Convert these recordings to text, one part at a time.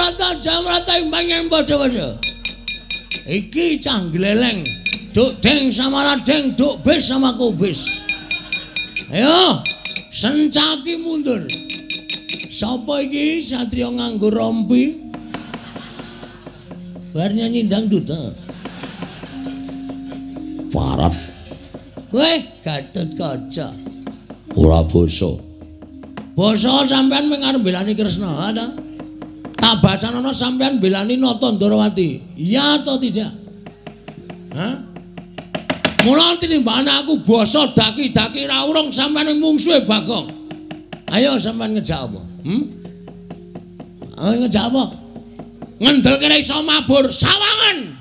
Jamrata, Jamrata imbang yen padha-padha. Iki cah gleleng. Duk deng sama ladeng, duk bis sama kubis. Ayo, sencaki mundur. Sapa iki satriya nganggo rompi? Bar nyanyi dangdut ta. Parap. Weh, Gatotkaca. Ora basa. Basa sampean mung arep mbelani Kresna, ha ta? Tak basanono sampean mbelani Nata Ndarawati. Iya atau tidak? Hah? Mula tinimbane aku basa daki-daki ra urung sampean mungsuhe Bagong. Ayo sampean ngejak apa? Ayo ngejak apa? Ngendelke ra iso mabur sawangan.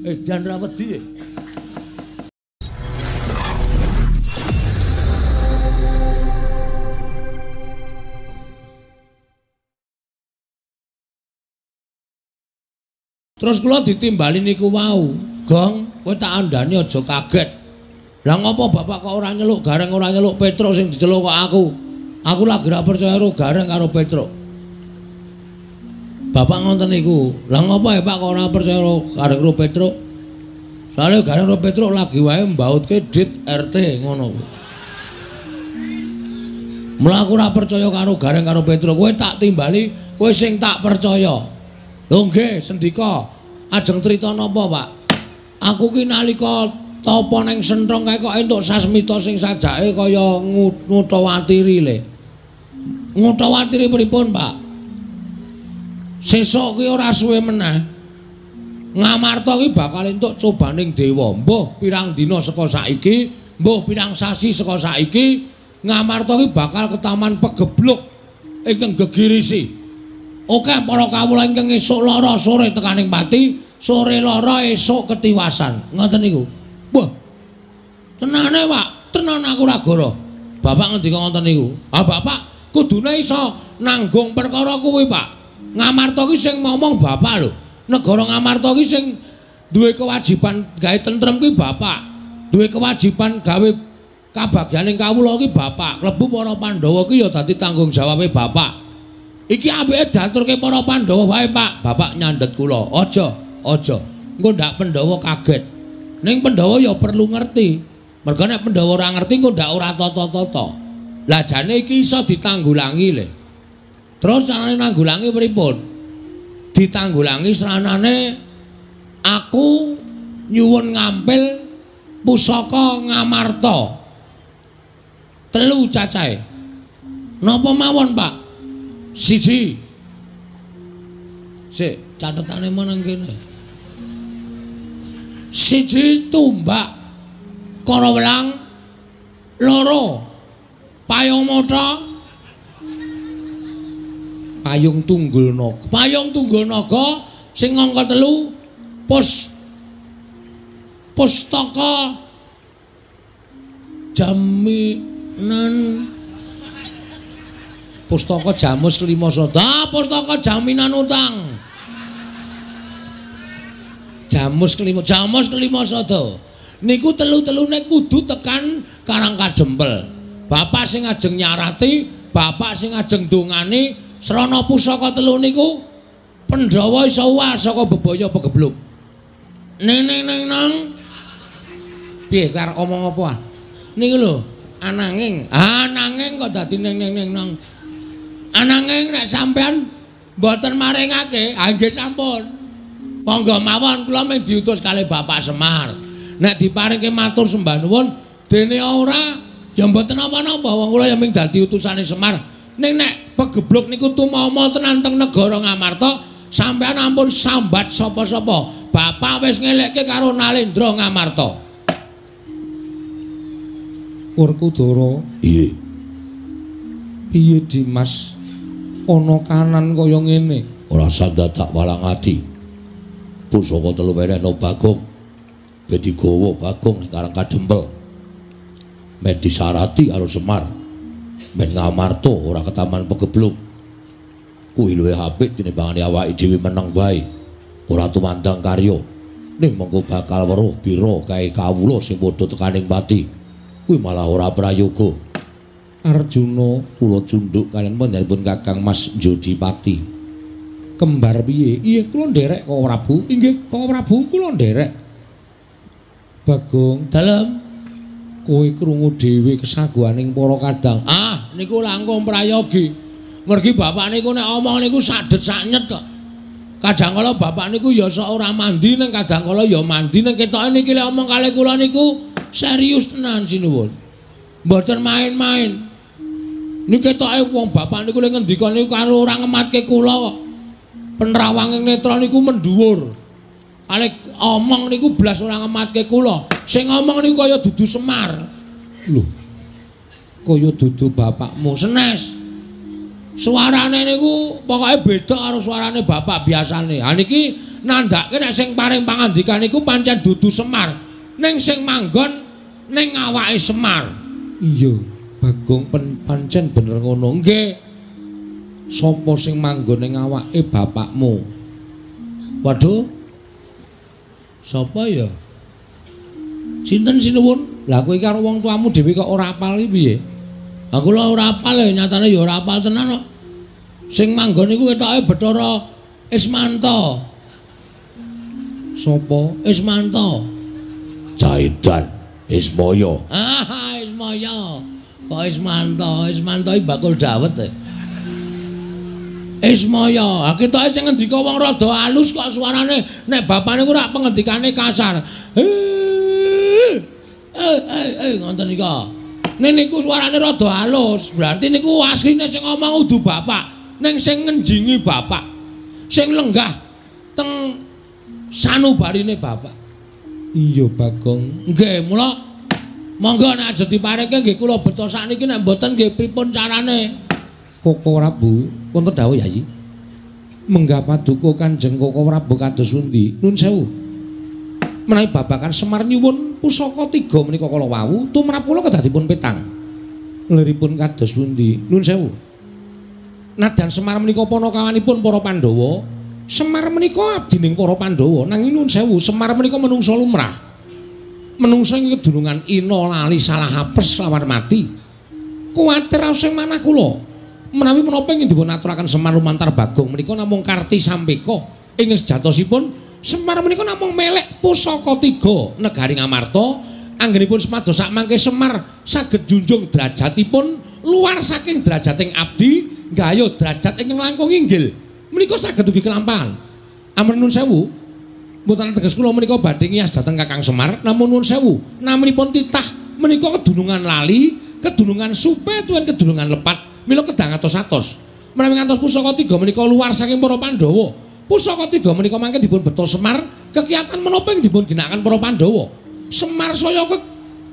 Edan ra wedi. Terus kula ditimbali niku wau, Gong, kowe tak andhani aja kaget. Lah ngopo bapak kok ora nyeluk Gareng, ora nyeluk Petruk sing diceluk kok aku? Aku lagi ra percaya karo Gareng karo Petruk. Bapak ngoten niku. Lah ngopo ya Pak kok ora percaya karo Gareng karo Petruk? Soale Gareng karo Petruk lagi wae mbautke dit RT ngono kuwi. Mula aku ora percaya karo Gareng karo Petruk. Kowe tak timbali, kowe sing tak percaya. Lho nggih, sendika. Ajeng crita napa, Pak? Aku ki nalika tapa ning senthong kae kok entuk sasmita sing sajake kaya ngutawatiri le. Ngutawatiri pripun, Pak? Sesuk ki ora suwe meneh. Ngamarta ki bakal entuk cobaning dewa. Mbuh pirang dina saka saiki, mbuh pirang sasi saka saiki, Ngamarta ki bakal ketaman pegebluk ingkang gegirisi. Oke, para kawula ingkang esuk lara sore tekaning pati, sore lara esuk ketiwasan. Ngoten niku. Wah. Tenane, Pak. Tenan aku ora goro. Bapak ngendika ngoten niku. Ah, Bapak kudune iso nanggung perkara kuwi, Pak. Ngamarta ki sing ngomong Bapak lho. Negara Ngamarta ki sing duwe kewajiban gawe tentrem kuwi Bapak. Duwe kewajiban gawe kabagyaning kawula ki Bapak. Klebu para Pandhawa ki ya dadi tanggung jawabe Bapak. Iki apike diaturke para Pandhawa wae, Pak. Bapak nyandhet kula. Aja, aja. Engko ndak Pandhawa kaget. Ning Pandhawa ya perlu ngerti. Merga nek Pandhawa ora ngerti engko ndak ora tata-tata. Lah jane iki iso ditanggulangi le. Terus carane nanggulangi pripun? Ditanggulangi sranane aku nyuwun ngampil pusaka Ngamarta. 3 cacahe. Napa mawon, Pak? Siji. Sik, catetane meneng kene. Siji tumbak Karawelang, 2 payung mata, payung tunggul naga. Payung tunggul naga sing angka 3 pustaka jaminan. Pustaka Jamus Kelima Sada, pustaka jaminan utang. Jamus Kelima, Jamus Kelima Sada. Niku telu-telune kudu tekan Karang Kadempel. Bapak sing ajeng nyarati, bapak sing ajeng dongani, srana pusaka telu niku Pandhawa iso uwal saka bebaya pegebluk. Ning ning ning nang. Piye karep omong apa ah? Niku lho, ananging, ananging kok dadi ning ning ning nang. Ananging nek sampean mboten maringake, ha nggih sampun. Monggo mawon kula mung diutus kalih Bapak Semar. Nek diparingke matur sembah nuwun, dene ora ya mboten napa-napa, wong kula ya mung dadi utusane Semar. Ning nek pegebluk niku tumama tenan teng negara Ngamarta, sampean ampun sambat sapa-sapa. Bapak wis ngelekke karo Nalendra Ngamarta. Werkudara, Iya. Piye Dimas? Ana kanan kaya ngene. Ora sandadak walang ati. Pusaka telu wenehno Bagong. Ben digawa Bagong ning Karang Kadempel. Men disarati karo Semar. Men Ngamarta ora ketaman pegebluk. Kuwi luwih apik tinimbangane awake dhewe meneng wae. Ora tumandang karya. Ning mengko bakal weruh pira kae kawula sing padha tekaning pati. Kuwi malah ora prayoga. Arjuna kula cundhuk kaliyan panjenenganipun Kakang Mas Jodipati. Kembar piye? Iya kula nderek Koko Prabu. Inggih, Koko Prabu kula nderek. Bagong, dalem kowe krungu dhewe kesaguhaning para kadang. Ah, niku langkung prayogi. Mergi bapak niku nek omong niku sadet saknyet kok. Kadang kala bapak niku ya sok ora mandi ning kadang kala ya mandi ning ketoke niki lek omong kalih kula niku serius tenan sinuwun. Mboten main-main. Niki ketoke wong bapak niku lek ngendika niku karo ora ngematke kula kok. Penrawanging netra niku mendhuwur. Kalih omong niku blas ora ngematke kula. Sing ngomong niku kaya dudu Semar. Lho. Kaya dudu bapakmu. Senes. Suarane niku pokoke beda karo suarane bapak biasane. Ha niki nandhake nek sing paring pangandikan niku pancen dudu Semar, ning sing manggon ning awake Semar. Iya, Bagong pancen bener ngono. Nggih. Sapa sing manggon ning awake bapakmu? Waduh. Sapa ya? Sinten sinuwun? Lah kowe iki karo wong tuamu dhewe kok ora apal iki piye? Aku lho ora apal ya, nyatane ya ora apal tenan kok. Sing manggon niku ketoke Bathara Ismanto. Sapa? Ismanto. Jaidan Ismaya. Ah, Ismaya. Kok Ismanto? Ismanto iki bakul dawet e. Ismaya. Ha ketoke sing ngendika wong rada alus kok suarane nek bapane ku rak pengendikane kasar. Ngoten nika. Nek niku suarane rada halus, berarti niku asline sing ngomong udu bapak, ning sing ngenjingi bapak, sing lenggah teng sanubarine bapak. Iya Bagong. Nggih, mula monggo nek aja dipareke nggih kula beto sakniki, nek mboten nggih pripun carane? Koko Prabu, wonten dawuh Yayi. Menggah paduka Kanjeng Koko Prabu kados pundi? Nun sewu. Menawi babagan Semar nyuwun pusaka tiga menika kala wau tumrap kula kedah dipun petang. Liripun kados pundi? Nun sewu. Nadyan Semar menika panakawanipun para Pandhawa, Semar menika abdining para Pandhawa, nanging nun sewu Semar menika menungsa lumrah. Menungsa ing kedunungan ina lali salah apes lawan mati. Kuwatir sing manah kula. Menawi menapa ingkang dipun aturaken Semar lumantar Bagong menika namung karti sampeka ing sejatosipun Semar menika namung melek pusaka tiga negari Ngamarta. Anggenipun semados sakmangke Semar saged junjung derajatipun luar saking derajating abdi nggayuh derajat ingkang langkung inggil. Menika saged ugi kelampahan. Ampun nun sewu, mboten teges kula menika badhe ngiyas dhateng Kakang Semar, namun nun sewu naminipun titah menika kedunungan lali, kedunungan supe tuwin kedunungan lepat, mila kedah ngatos-atos. Menawi ngantos pusaka tiga menika luar saking para Pandhawa. Pusaka tiga menika mangke dipun beto Semar, kegiatan menapa ing dipun ginakaken para Pandhawa. Semar saya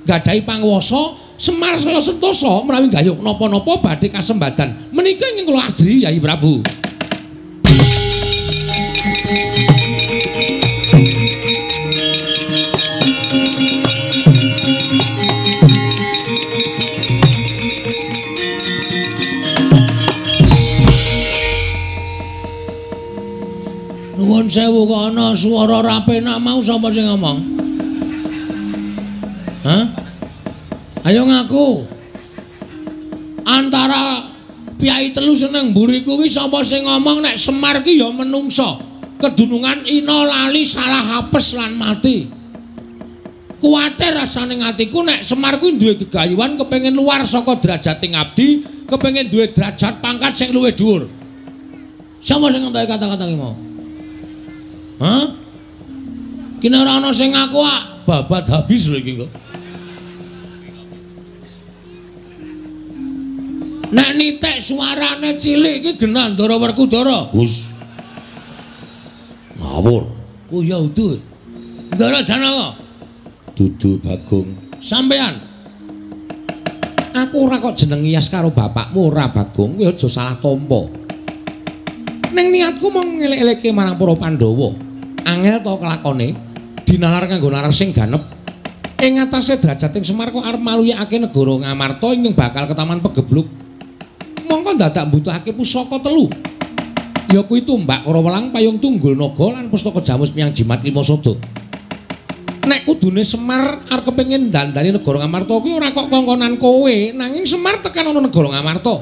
gadahi panguwasa, Semar saya sentosa menawi gayuh napa-napa badhe kasembadan. Menika ingkang kula ajri Yayi Prabu. Nuwun sewu kok ana swara ra penak mau sapa sing ngomong? Hah? Ayo ngaku. Antara piyai telu seneng mburi kuwi sapa sing ngomong nek Semar ki ya menungsa, kedunungan ina lali salah apes lan mati. Kuwatir rasane atiku nek Semar kuwi duwe gegayuhan kepengin luar saka derajating abdi, kepengin duwe derajat pangkat sing luwih dhuwur. Sapa sing ngentoki kata-kata ki mau? Hah? Kene ora ana sing ngaku ah, babat habis lho iki kok. Nek nitik suarane cilik iki genah Ndara Werkudara. Hus. Ngawur. Oh ya udu. Ndara Janaka. Dudu Bagong. Sampean. Aku ora kok jeneng ngiyas karo bapakmu ora Bagong, kowe aja salah tampa. Ning niatku mung ngelek-elekke marang para Pandhawa. Angel to kelakone dinalar kanggo nalar sing ganep. Ing atase derajating Semar kok arep maluyakake negara Ngamarta ingkang bakal ketaman pegebluk. Mongko dadak mbutuhake pusaka telu. Ya kuwi tumbak Karawelang, payung tunggul naga lan pustaka jamus miyang jimat lima sada. Nek kudu Kudune Semar arep kepengin dandani negara Ngamarta kuwi ora kok kongkonan kowe, nanging Semar tekan ana negara Ngamarta.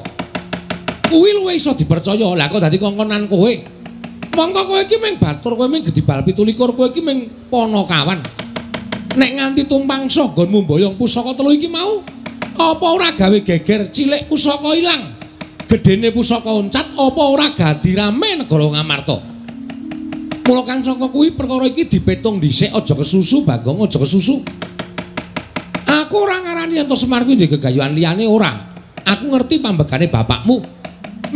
Kuwi luwih iso dipercaya. Lah kok dadi kongkonan kowe? Mongko kowe iki mung batur, kowe mung gedibal 27, kowe iki mung panakawan. Nek nganti tumpangsa nggonmu mboyong pusaka telu iki mau, apa ora gawe geger cilik pusaka ilang? Gedene pusaka oncat apa ora gadi rame negara Ngamarta? Mula kang saka kuwi perkara iki dipetung dhisik, aja kesusu Bagong, aja kesusu. Aku ora ngarani yen to Semar kuwi ndek gegayuhan liyane ora. Aku ngerti pambegane bapakmu.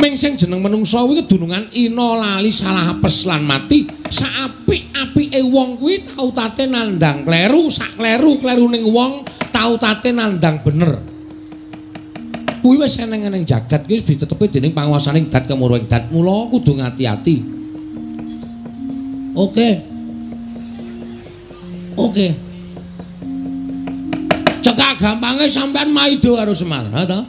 Ming sing jeneng menungsa kuwi kedunungan ina lali salah apes lan mati. Saapik-apike wong kuwi tau tate nandhang kleru, sak kleru-klerune wong tau tate nandhang bener. Kuwi wis eneng-eneng jagat kuwi wis ditetepi dening panguwasaning dat kemurwing dat. Mula kudu ngati-ati. Oke. Oke. Cekak gampange sampean maido karo Semar, ha ta?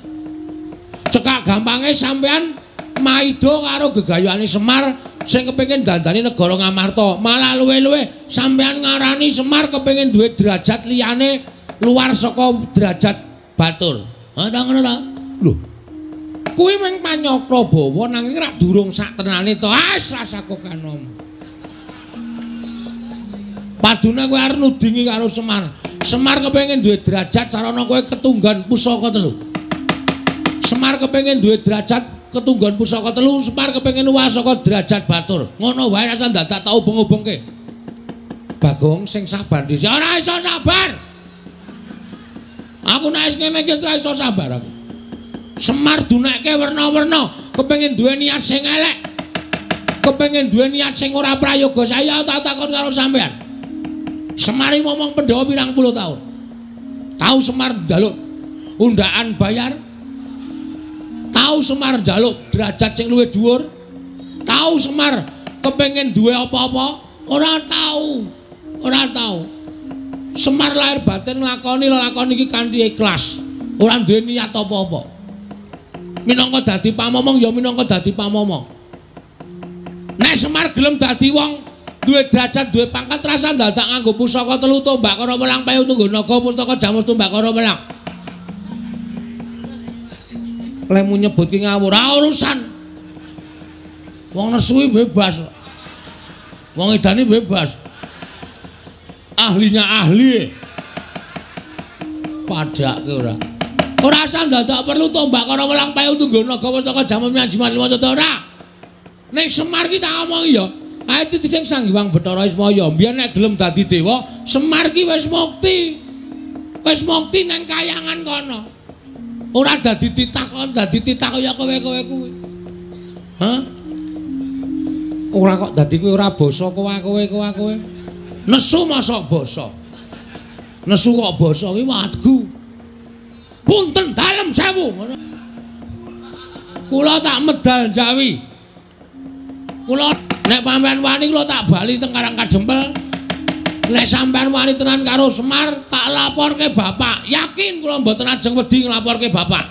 Cekak gampange sampean maido karo gegayuhane Semar sing kepengin dandani negara Ngamarta. Malah luwe-luwe sampean ngarani Semar kepengin duwe derajat liyane luar saka derajat batur. Ha ta ngono ta? Lho. Kuwi mung panyakra bawa nanging rak durung sak tenane to. Ah, rasaku kanom. Padune kowe arep nudingi karo Semar. Semar kepengin duwe derajat sarana kowe ketunggan pusaka telu. Semar kepengin duwe derajat ketunggan pusaka telu, Semar kepengin luwih saka derajat batur. Ngono wae rasa dadak tau ubeng-ubengke. Bagong sing sabar dhisik. Ora iso sabar. Aku nek wis ngene iki ora iso sabar aku. Semar dunekke werna-werna, kepengin duwe niat sing elek. Kepengin duwe niat sing ora prayoga. Saya tak takon karo sampean. Semar ngomong Pandhawa pirang puluh tahun. Tahu Semar njaluk undaan bayar. Tahu Semar njaluk derajat sing luwih dhuwur. Tahu Semar kepengin duwe apa-apa? Ora tahu. Ora tahu. Semar lahir batin nglakoni lelakon iki kanthi ikhlas. Ora duwe niat apa-apa. Minangka dadi pamomong ya minangka dadi pamomong. Nek Semar gelem dadi wong duwe derajat, duwe pangkat, rasa dadak nganggo pusaka telu tombak karo welang payu tunggu naga pustaka jamus tombak karo welang. Lemu nyebut ki ngawur, ora urusan. Wong nesu bebas. Wong edane bebas. Ahlinya ahli. Padake ora. Ora usah dadak perlu tombak karo welang payu tunggu naga pustaka jamus miyajiman maca ora. Ning Semar ki tak omongi ya. Ae titi sing Sang Hyang Bathara Ismaya, mbiyen nek gelem dadi dewa, Semar ki wis mukti. Wis mukti nang kayangan kono. Ora dadi titah kon dadi titah kaya kowe-kowe kuwi. Hah? Ora kok dadi kowe ora basa kowe-kowe. Nesu mosok basa. Nesu kok basa kuwi wadgu. Punten dalem sewu ngono. Kula tak medal Jawi. Kula nek sampean wani kula tak bali teng Karang Kadempel. Nek sampean wani tenan karo Semar, tak laporke bapak. Yakin kula mboten ajeng wedi nglaporke bapak.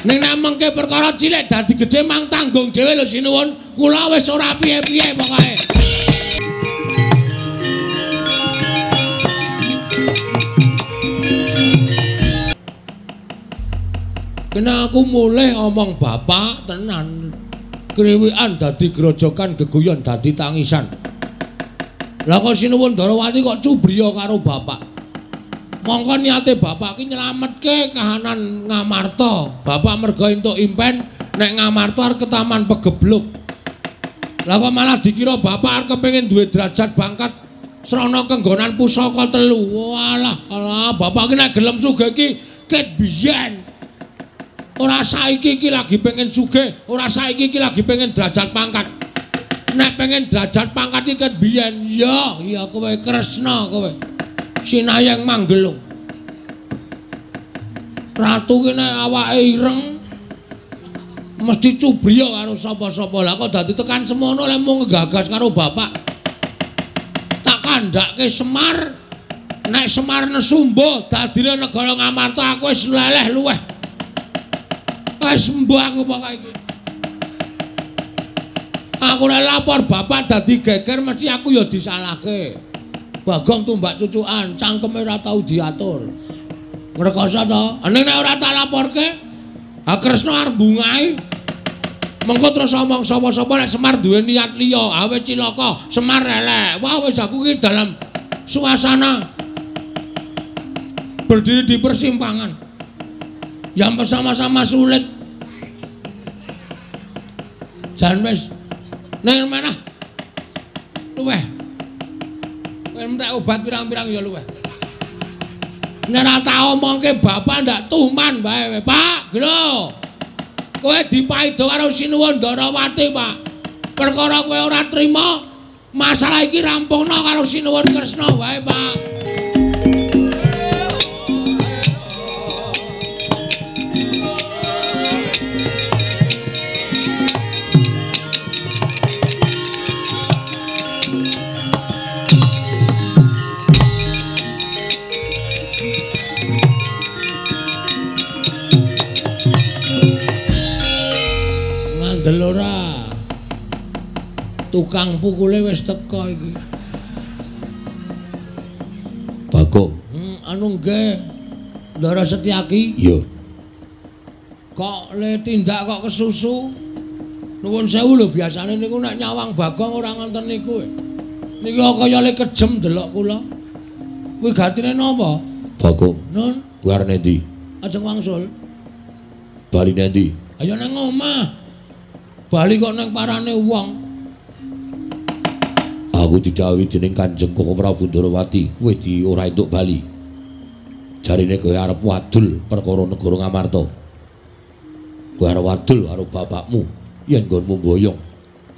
Ning nek mengke perkara cilik dadi gedhe mang tanggung dhewe lho sinuwun. Kula wis ora piye-piye pokoke. Kena aku mulih omong bapak tenan. Kriwikan dadi grojokan, geguyon dadi tangisan. Lah kok sinuwun Darawati kok cubriya karo bapak. Mongko niate bapak ki nyelametke kahanan Ngamarta. Bapak merga entuk impen nek Ngamarta arep ketaman pegebluk. Lah kok malah dikira bapak arep kepengin duwe derajat pangkat srana kenggonan pusaka telu. Walah, alah bapak ki nek gelem sugih ki ket biyen. Ora saiki iki lagi pengen sugih, ora saiki iki lagi pengen derajat pangkat. Nek pengen derajat pangkat iki ket biyen, ya, ya kowe Kresna kowe. Sinayeng Manggelung. Ratu ki nek awake ireng mesti cubriya karo sapa-sapa. Lah kok dadi tekan semono lek mung nggagas karo bapak. Tak kandhake Semar, nek Semar nesu mbuh dadine negara Ngamarta aku wis leleh luweh. Wis mbuh aku pokoke iki. Aku nek lapor bapak dadi geger mesti aku ya disalahke. Bagong tumbak cucukan, cangkeme ora tau diatur. Ngrekoso to? Ning nek ora tak laporke, ha Kresna arep bungahi. Mengko terus omong sapa-sapa nek Semar duwe niat liya, ha wis cilaka, Semar elek. Wah wis aku iki dalam suasana berdiri di persimpangan yang bersama-sama sulit. Jan wis ning manah luweh. Kowe entek obat pirang-pirang ya luweh. Nek ora tak omongke bapak ndak tuman wae, Pak. Glo. Kowe dipaido karo Sinuwun Ndarawati, Pak. Perkara kowe ora trima, masalah iki rampungno karo Sinuwun Kresna wae, Pak. Ngandel ora? Tukang pukule wis teka iki. Bagong. Anu nggih. Ndara Setyaki? Iya. Kok le tindak kok kesusu? Nuwun sewu lho, biasane niku nek nyawang Bagong ora ngoten niku. Niki kaya le kejem delok kula. Kuwi gatine napa? Bagong. Nun, kuwi arep endi? Ajeng wangsul. Bali endi? Ayo nang omah. Bali kok nang parane wong. Aku didhawuhi dening Kanjeng Koko Prabu Ndarawati, kowe di ora entuk bali. Jarine kowe arep wadul perkara negara Ngamarta. Kowe arep wadul karo bapakmu yen nggonmu mboyong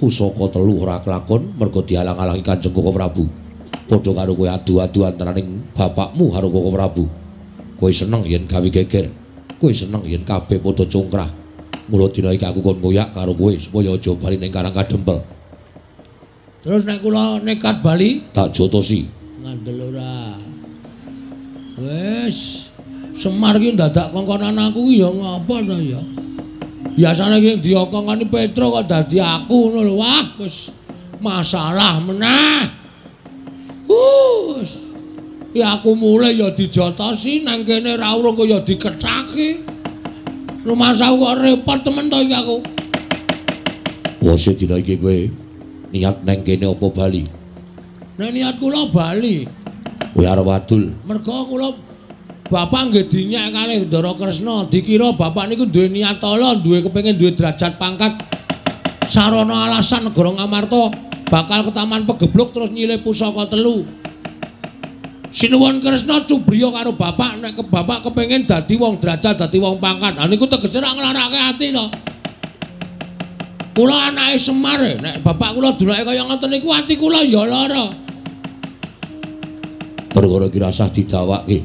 pusaka telu ora kelakon mergo dialang-alangi Kanjeng Koko Prabu. Padha karo kowe adu-adu antaraning bapakmu karo Koko Prabu. Kowe seneng yen gawe geger. Kowe seneng yen kabeh padha congkrah. Mula dina iki aku kon ngoyak karo kowe supaya aja bali ning Karang Kadempel. Terus nek kula nekat bali tak jotosi. Ngandel ora. Wis, Semar ki ndadak kongkonan aku ki ya ngapa to ya. Biasane ki diokongkoni Petro kok dadi aku ngono lho. Wah, wis masalah meneh. Wis. Ya aku mulai ya dijotosi nang kene ra urung kok ya dikethaki. Rumasaku kok repot temen to iki aku. Wose dina iki kowe niat nang kene apa bali? Nek niat kula bali. Kowe arep wadul. Mergo kula bapak nggih dinyek kalih Ndara Kresna, dikira bapak niku duwe niat ala, duwe kepengin duwe derajat pangkat. Sarana alasan negara Ngamarta bakal ketaman pegebluk terus nyilih pusaka telu. Sinuwun Kresna cubriya karo bapak nek ke bapak kepengin dadi wong derajat, dadi wong pangkat. Ha niku tegese ra nglarake ati to. Kula anake Semar, nek bapak kula dulake kaya ngoten niku ati kula ya lara. Perkara iki rasah didawake.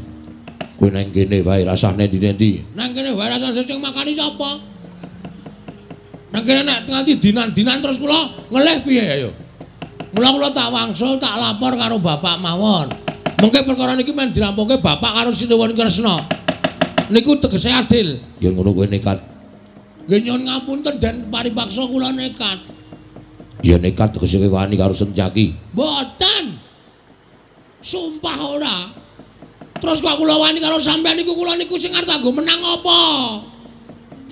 Kowe nang kene wae rasah nendi-nendi. Nang kene wae rasah sing makani sapa? Nang kene nek nganti dinan-dinan terus kula ngelih piye ayo. Mula kula tak wangsul tak lapor karo bapak mawon. Mengke perkara niki men dirampungke bapak karo Sinuwun Kresna. Niku tegese adil. Yen ngono kowe nekat. Nggih nyuwun ngapunten den paripaksa kula nekat. Ya nekat tegese kowe wani karo Setyaki. Mboten. Sumpah ora. Terus kok kula wani karo sampean niku kula niku sing arep kanggo menang apa?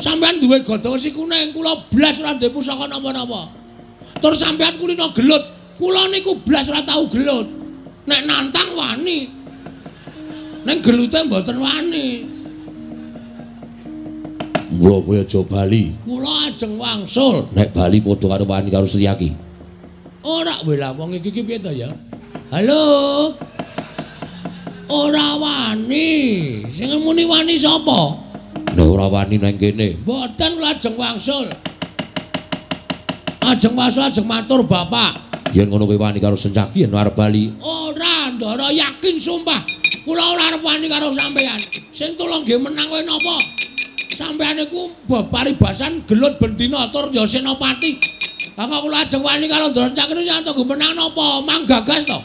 Sampean duwe gada wesi kuning, kula blas ora duwe pusaka napa-napa. Terus sampean kulino gelut, kula niku blas ora tau gelut. Nek nantang wani. Ning gelute mboten wani. Mula kowe aja bali. Kula ajeng wangsul. Nek bali padha karo wani karo Setyaki. Ora weh lah wong iki ki piye to ya? Halo. Ora wani. Sing muni wani sapa? Nek ora wani nang kene. Mboten kula ajeng wangsul. Ajeng wangsul ajeng matur bapak. Yen ngono kowe wani karo Setyaki yen arep bali. Ora, Ndara yakin sumpah. Kula ora arep wani karo sampean. Sing tulung nggih menang kowe napa? Sampean niku paribasan gelut bendina tur ya senopati. Lah kok kula ajeng wani karo Ndara Setyaki niku sing tunggu menang napa? Mang gagas to.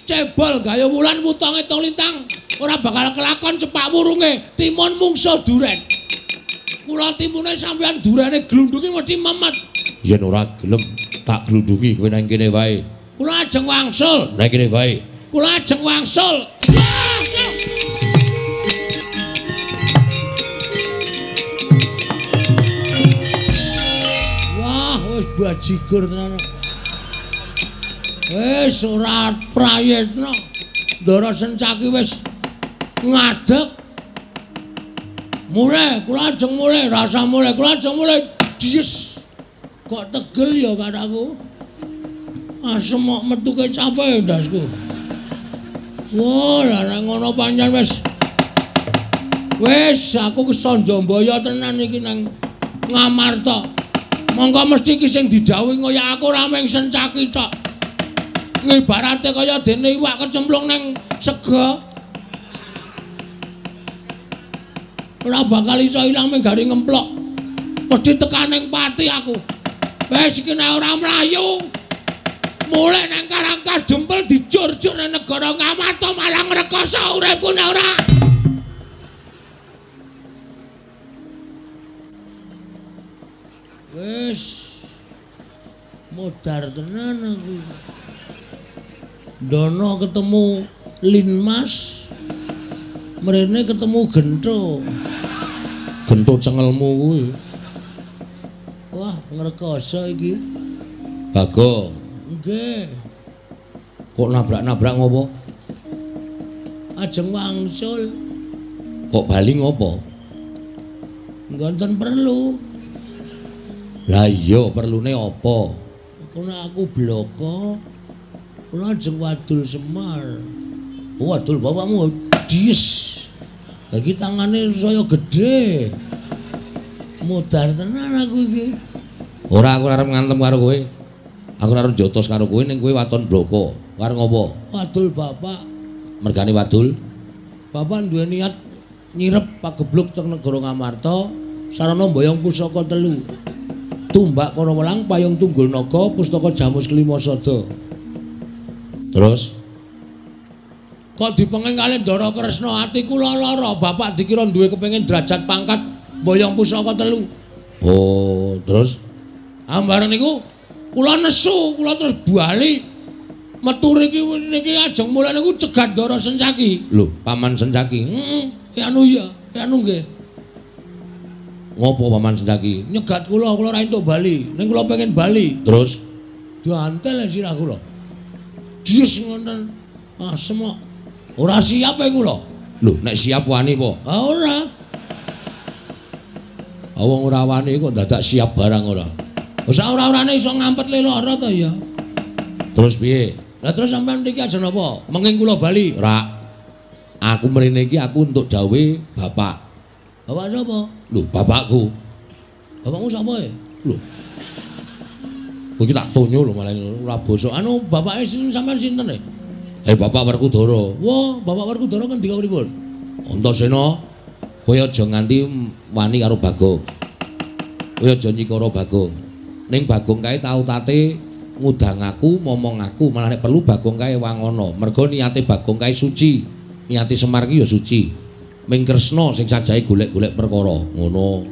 Cebol gayo wulan wutonge tong lintang ora bakal kelakon cepak wurunge timun mungsuh duren. Kula timune sampean durene glundungi mesti memet. Yen ora gelem tak glundungi kowe nang kene wae. Kula ajeng wangsul. Nang kene wae. Kula ajeng wangsul. Wah, wis bajigur tenan. Wis ora prayitna. Ndara Sencaki wis ngadeg. Mulih, kula ajeng mulih, rasa mulih, kula ajeng mulih. Dies. Kok tegel ya kataku. Asem kok metu kecape ndasku. Wah, lah nek ngono pancen wis. Wis aku kesonjombaya tenan iki nang Ngamarta. Mongko mesti iki sing didhawuhi kaya aku ora mung Sencaki tok. Ngibarate kaya dene iwak kecemplung nang sega. Ora bakal iso ilang mung gari ngemplok. Mesti tekaning pati aku. Wis iki nek ora mlayu. Mulih nang Karang Kadempel dijur-jur nang negara Ngamarta malah ngrekoso uripku nek ora. Wis modar tenan aku. Ndono ketemu Linmas, mrene ketemu Gentho. Gentho cengelmu kuwi. Wah, ngrekoso iki. Bagong. Nggih. Kok nabrak-nabrak ngopo? Ajeng wangsul. Kok bali ngopo? Nggonten perlu. Lah iya, perlune apa? Kono aku bloko. Kula ajeng wadul Semar. Oh, wadul bapakmu dies. Lagi tangane saya gedhe. Modar tenan aku iki. Ora, aku arep ngantem karo kowe. Aku arep jotos karo kowe ning kowe waton bloko. Arep ngopo? Wadul bapak. Mergane wadul. Bapak duwe niat nyirep pagebluk teng negara Ngamarta sarana mboyong pusaka telu. Tumbak Karawelang, Payung Tunggul Naga, Pustaka Jamus Kelima Sada. Terus kok dipenging kalih Ndara Kresna, ati kula lara. Bapak dikira duwe kepengin derajat pangkat mboyong pusaka telu. Oh, terus ambareng niku kula nesu, kula terus bali metu riki niki ajeng mulih niku cegat Ndara Sencaki. Lho, Paman Sencaki. Heeh, anu ya, anu nggih. Ngopo Paman Sencaki? Nyegat kula, kula ora entuk bali. Ning kula pengen bali. Terus diantel sirah kula. Dies ngoten. Asem kok. Ora siap e kula. Lho, nek siap wani apa? Ha ora. Wong ora wani kok dadak siap barang ora. Wis ora-orane iso ngampet le lara to ya. Terus piye? Lah terus sampean mriki aja napa? Menging kula bali. Ora. Aku mrene iki aku entuk dawuhe bapak. Bapak sapa? Lho, bapakku. Bapakmu sapa e? Lho. Kowe iki tak tonyo lho malah ora basa. Anu bapake sinten sampean sinten e? Bapak Werkudara. Wah, Bapak Werkudara ngendika pripun? Antasena, kowe aja nganti wani karo Bagong. Kowe aja nyikara Bagong. Ning Bagong kae tau tate ngudang aku, momong aku, malah nek perlu Bagong kae wangono. Mergo niate Bagong kae suci. Niate Semar ki ya suci. Ming Kresna sing sajahe golek-golek perkara, ngono.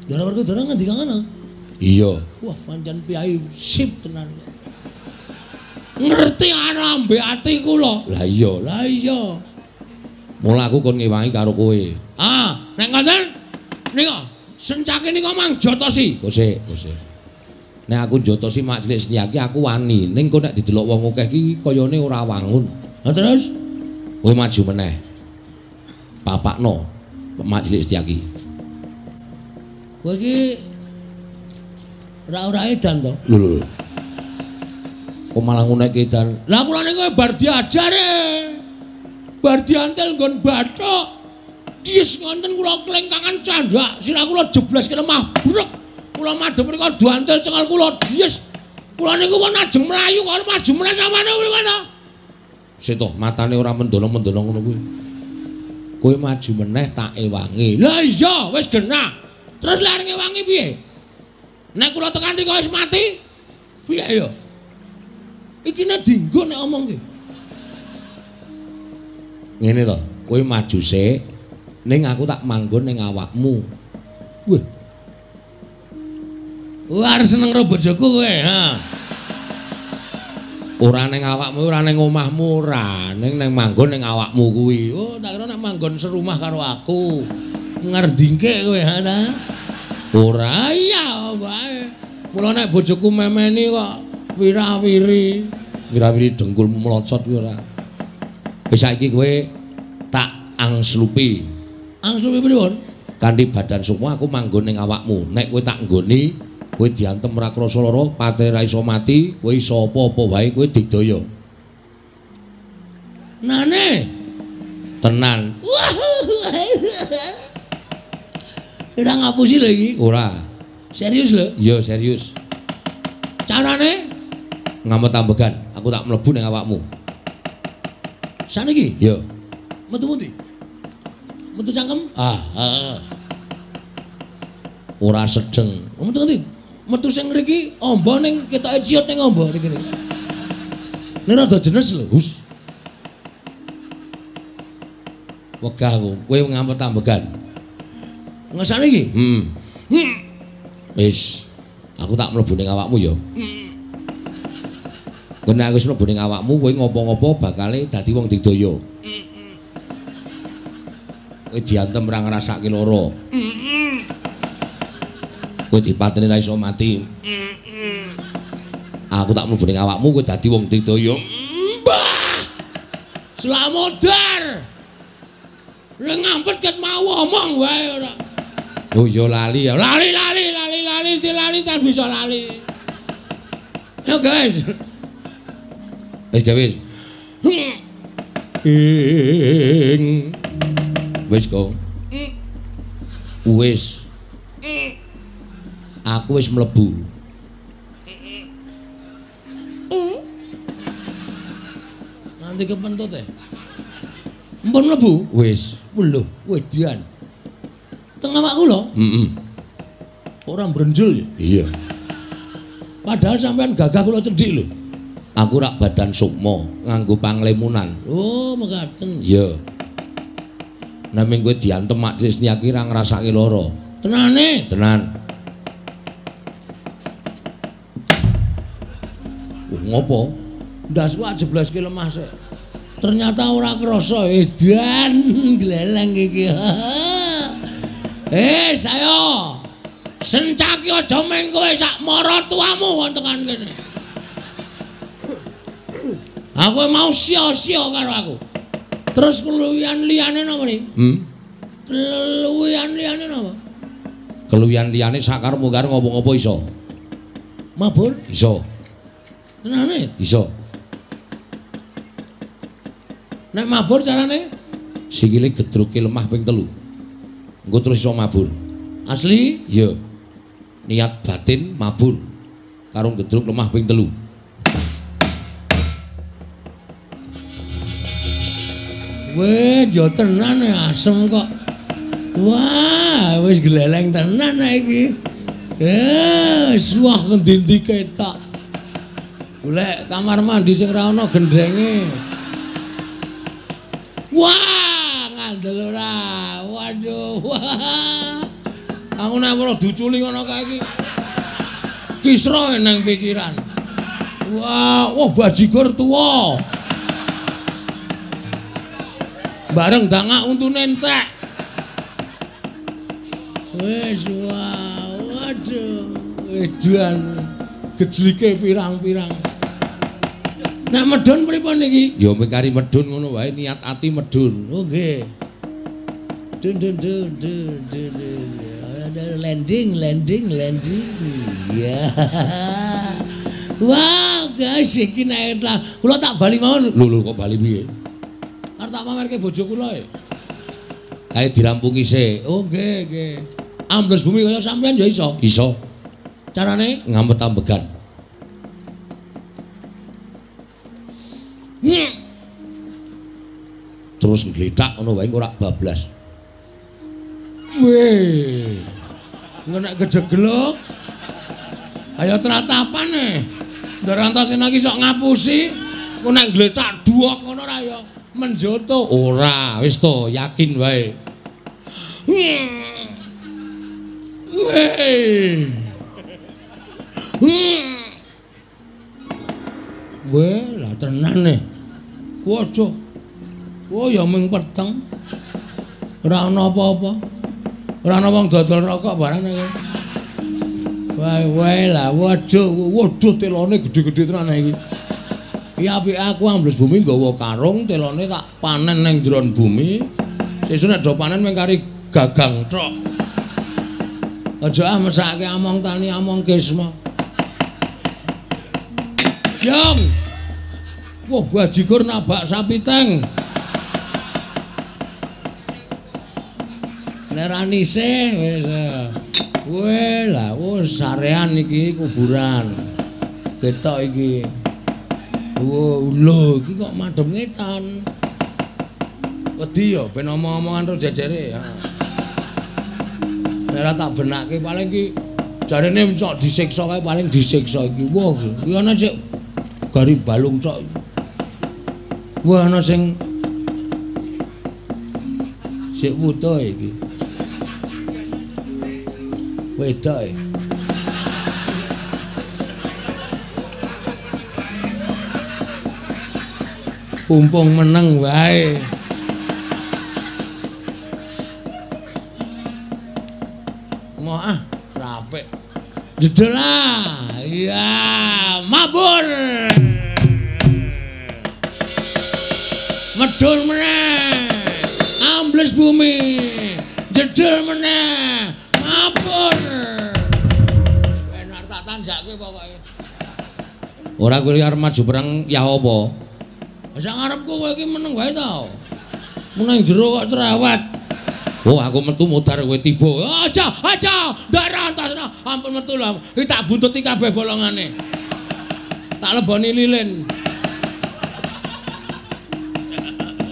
Ndara Werkudara ngendika ngono? Iya. Wah, pancen piyai sip tenan. Ngerti lambe ati kula. Lah iya, lah iya. Mula aku kon ngewangi karo kowe. Ah, nek ngoten nika Sencaki nika mang jotosi. Kosek, kosek. Nek aku jotosi mak cilik Setyaki aku wani, ning kok nek didelok wong akeh iki kayane ora wangun. Lah terus kowe maju meneh. Papakno mak cilik Setyaki. Kowe iki ora-ora edan to? Lho lho. Kok malah ngunekke edan? Lah kula niku bar diajar e. Bar diantel nggon bathok. Dies ngonten kula klengkangan candhak, sirah kula jeblas ke lemah brek. Kula madhep mriku diantel cengal kula dies. Kula niku pun ajeng mlayu kok maju meneh samane pripun to? Sik to, matane ora mendono-mendono ngono kuwi. Kowe maju meneh tak ewangi. Lah iya, wis genah. Terus lha arep ngewangi piye? Nek kula tekan mriku wis mati, piye ya? Ikine dinggo nek omong ki. Ngene to, kowe maju sik, ning aku tak manggon ning awakmu. Wah. Wah, arep seneng karo bojoku kowe, ha. Ora ning awakmu, ora ning omahmu, ora ning nang manggon ning awakmu kuwi. Oh, tak kira nek manggon serumah karo aku. Ngerdingke kowe ha ta? Ora iya wae. Mula nek bojoku memeni kok wirawiri. Wirawiri dengkulmu melocot kuwi ora. Wis saiki kowe tak angslupi. Angslupi pripun? Kanthi badan sukma aku manggon ning awakmu. Nek kowe tak nggoni, kowe diantem ora krasa lara, patene ra iso mati, kowe iso apa-apa wae, kowe digdaya. Nane? Tenan. Ora ngapusi lho iki? Ora. Serius lho? Iya, serius. Carane? Ngamet ambegan, aku tak mlebu ning awakmu. Saniki? Iya. Metu pundi? Metu cangkem? Ah, heeh. Ora sedeng. Metu ngendi? Metu sing ngriki amba ning ketoke ciut ning amba niki. Ning rada jenes lho, Gus. Wegah aku, kowe ngamet ambegan. Ngesane iki? Heeh. Wis, aku tak mlebu ning awakmu ya. Nek aku wis mlebu ning awakmu, kowe ngopo-ngopo bakale dadi wong digdaya. Kowe diantem ora ngrasake lara. Kowe dipateni ra iso mati. Aku tak mlebu ning awakmu, kowe dadi wong digdaya. Mbah! Slamodar. Lha ngampet ket mau omong wae ora. Oh ya lali ya. Lali lali lali lali lali kan bisa lali. Yo guys. Wis gawe. Ing wis kok. Wis. Aku wis mlebu. Nanti kepentut e. Empun mlebu? Wis. Lho, wedan. Teng awakku lho. Heeh. Ora mbrenjul ya? Iya. Padahal sampean gagah kula cendhik lho. Aku rak badan sukma nganggo panglemunan. Oh, mekaten. Iya. Naming kowe diantem mak Trisnia ki ra ngrasake lara. Tenane? Tenan. Oh, ngopo? Ndasku ajebleske lemah sik. Ternyata ora krasa edan gleleng iki. Eh, saya sencaki aja meng kowe sak maratuamu kon tekan kene. Aku mau sia-sia karo aku. Terus keluwihan liyane napa ni? Keluwihan liyane napa? Keluwihan liyane sakarepmu karo ngopo-ngopo iso. Mabur? Iso. Tenane? Iso. Nek mabur carane? Sikile gedruke lemah ping 3. Engko terus iso mabur. Asli? Iya. Niat batin mabur karo gedruk lemah ping 3. Weh, yo tenan asem kok. Wah, wis gleleng tenan iki. Wah ngendi-endi ketok. Golek kamar mandi sing ra ana gendhenge. Wah, ngandel ora. Waduh. Wah. Aku nek ora diuculi ngono kae iki. Kisra nang pikiran. Wah, wah bajigur tuwa. Bareng dangak untune entek. Wis wah, waduh, edan gejlike pirang-pirang. Nek medhun pripun iki? Ya mekari medhun ngono wae, niat ati medhun. Oh nggih. Dun dun dun dun dun. Landing landing landing. Ya. Wah, guys iki nek kula tak bali mawon. Lho lho kok bali piye? Arep tak pamerke bojo kula e. Kae dirampungi sik. Oh nggih nggih. Ambles bumi kaya sampean ya iso. Iso. Carane ngampet ambegan. Terus nglethak ngono wae ora bablas. Weh. Nek kejeglok. Ayo tratapan e. Ndar Antasena iki sok ngapusi. Ku nek nglethak duwok ngono ra ya menjoto. Ora, wis to, yakin wae. Weh. Weh, lah tenan e. Waduh. Oh ya ming peteng. Ora ana apa-apa. Ora ana wong dodol rokok barang iki. Wae wae lah waduh, waduh telone gedhe-gedhe tenan iki. Iki apike aku ambles bumi nggawa karung, telone tak panen ning jero bumi. Sesuk nek do panen mung kari gagang tok. Aja ah mesake among tani among kisma. Jong. Wah bajigur nabak sapi teng. Nek ra nisih wis. Weh lah wis sarean iki kuburan. Ketok iki. Wo lho iki kok madhep ngetan. Wedi ya ben omong-omongan terus jejere. Nek ora tak benake paling iki jarene sok disiksa kae paling disiksa iki. Wah, kuwi ana sik gari balung tok. Wah ana sing sik wuta iki. Wedok e. Pumpung meneng wae. Mau ah, rapik. Jedel ah. Iya, mabur. Medhun meneh. Ambles bumi. Jedel meneh. Mabur. Enak tak tanjake pokoke. Ora kowe arep maju perang ya apa? Sak ngarepku kowe iki meneng wae to. Meneng jero kok cerewet. Oh, aku metu modar kowe tiba. Aja, aja, ndak rantas. Ampun metu lho. Iki tak buntuti kabeh bolongane. Tak leboni lilin.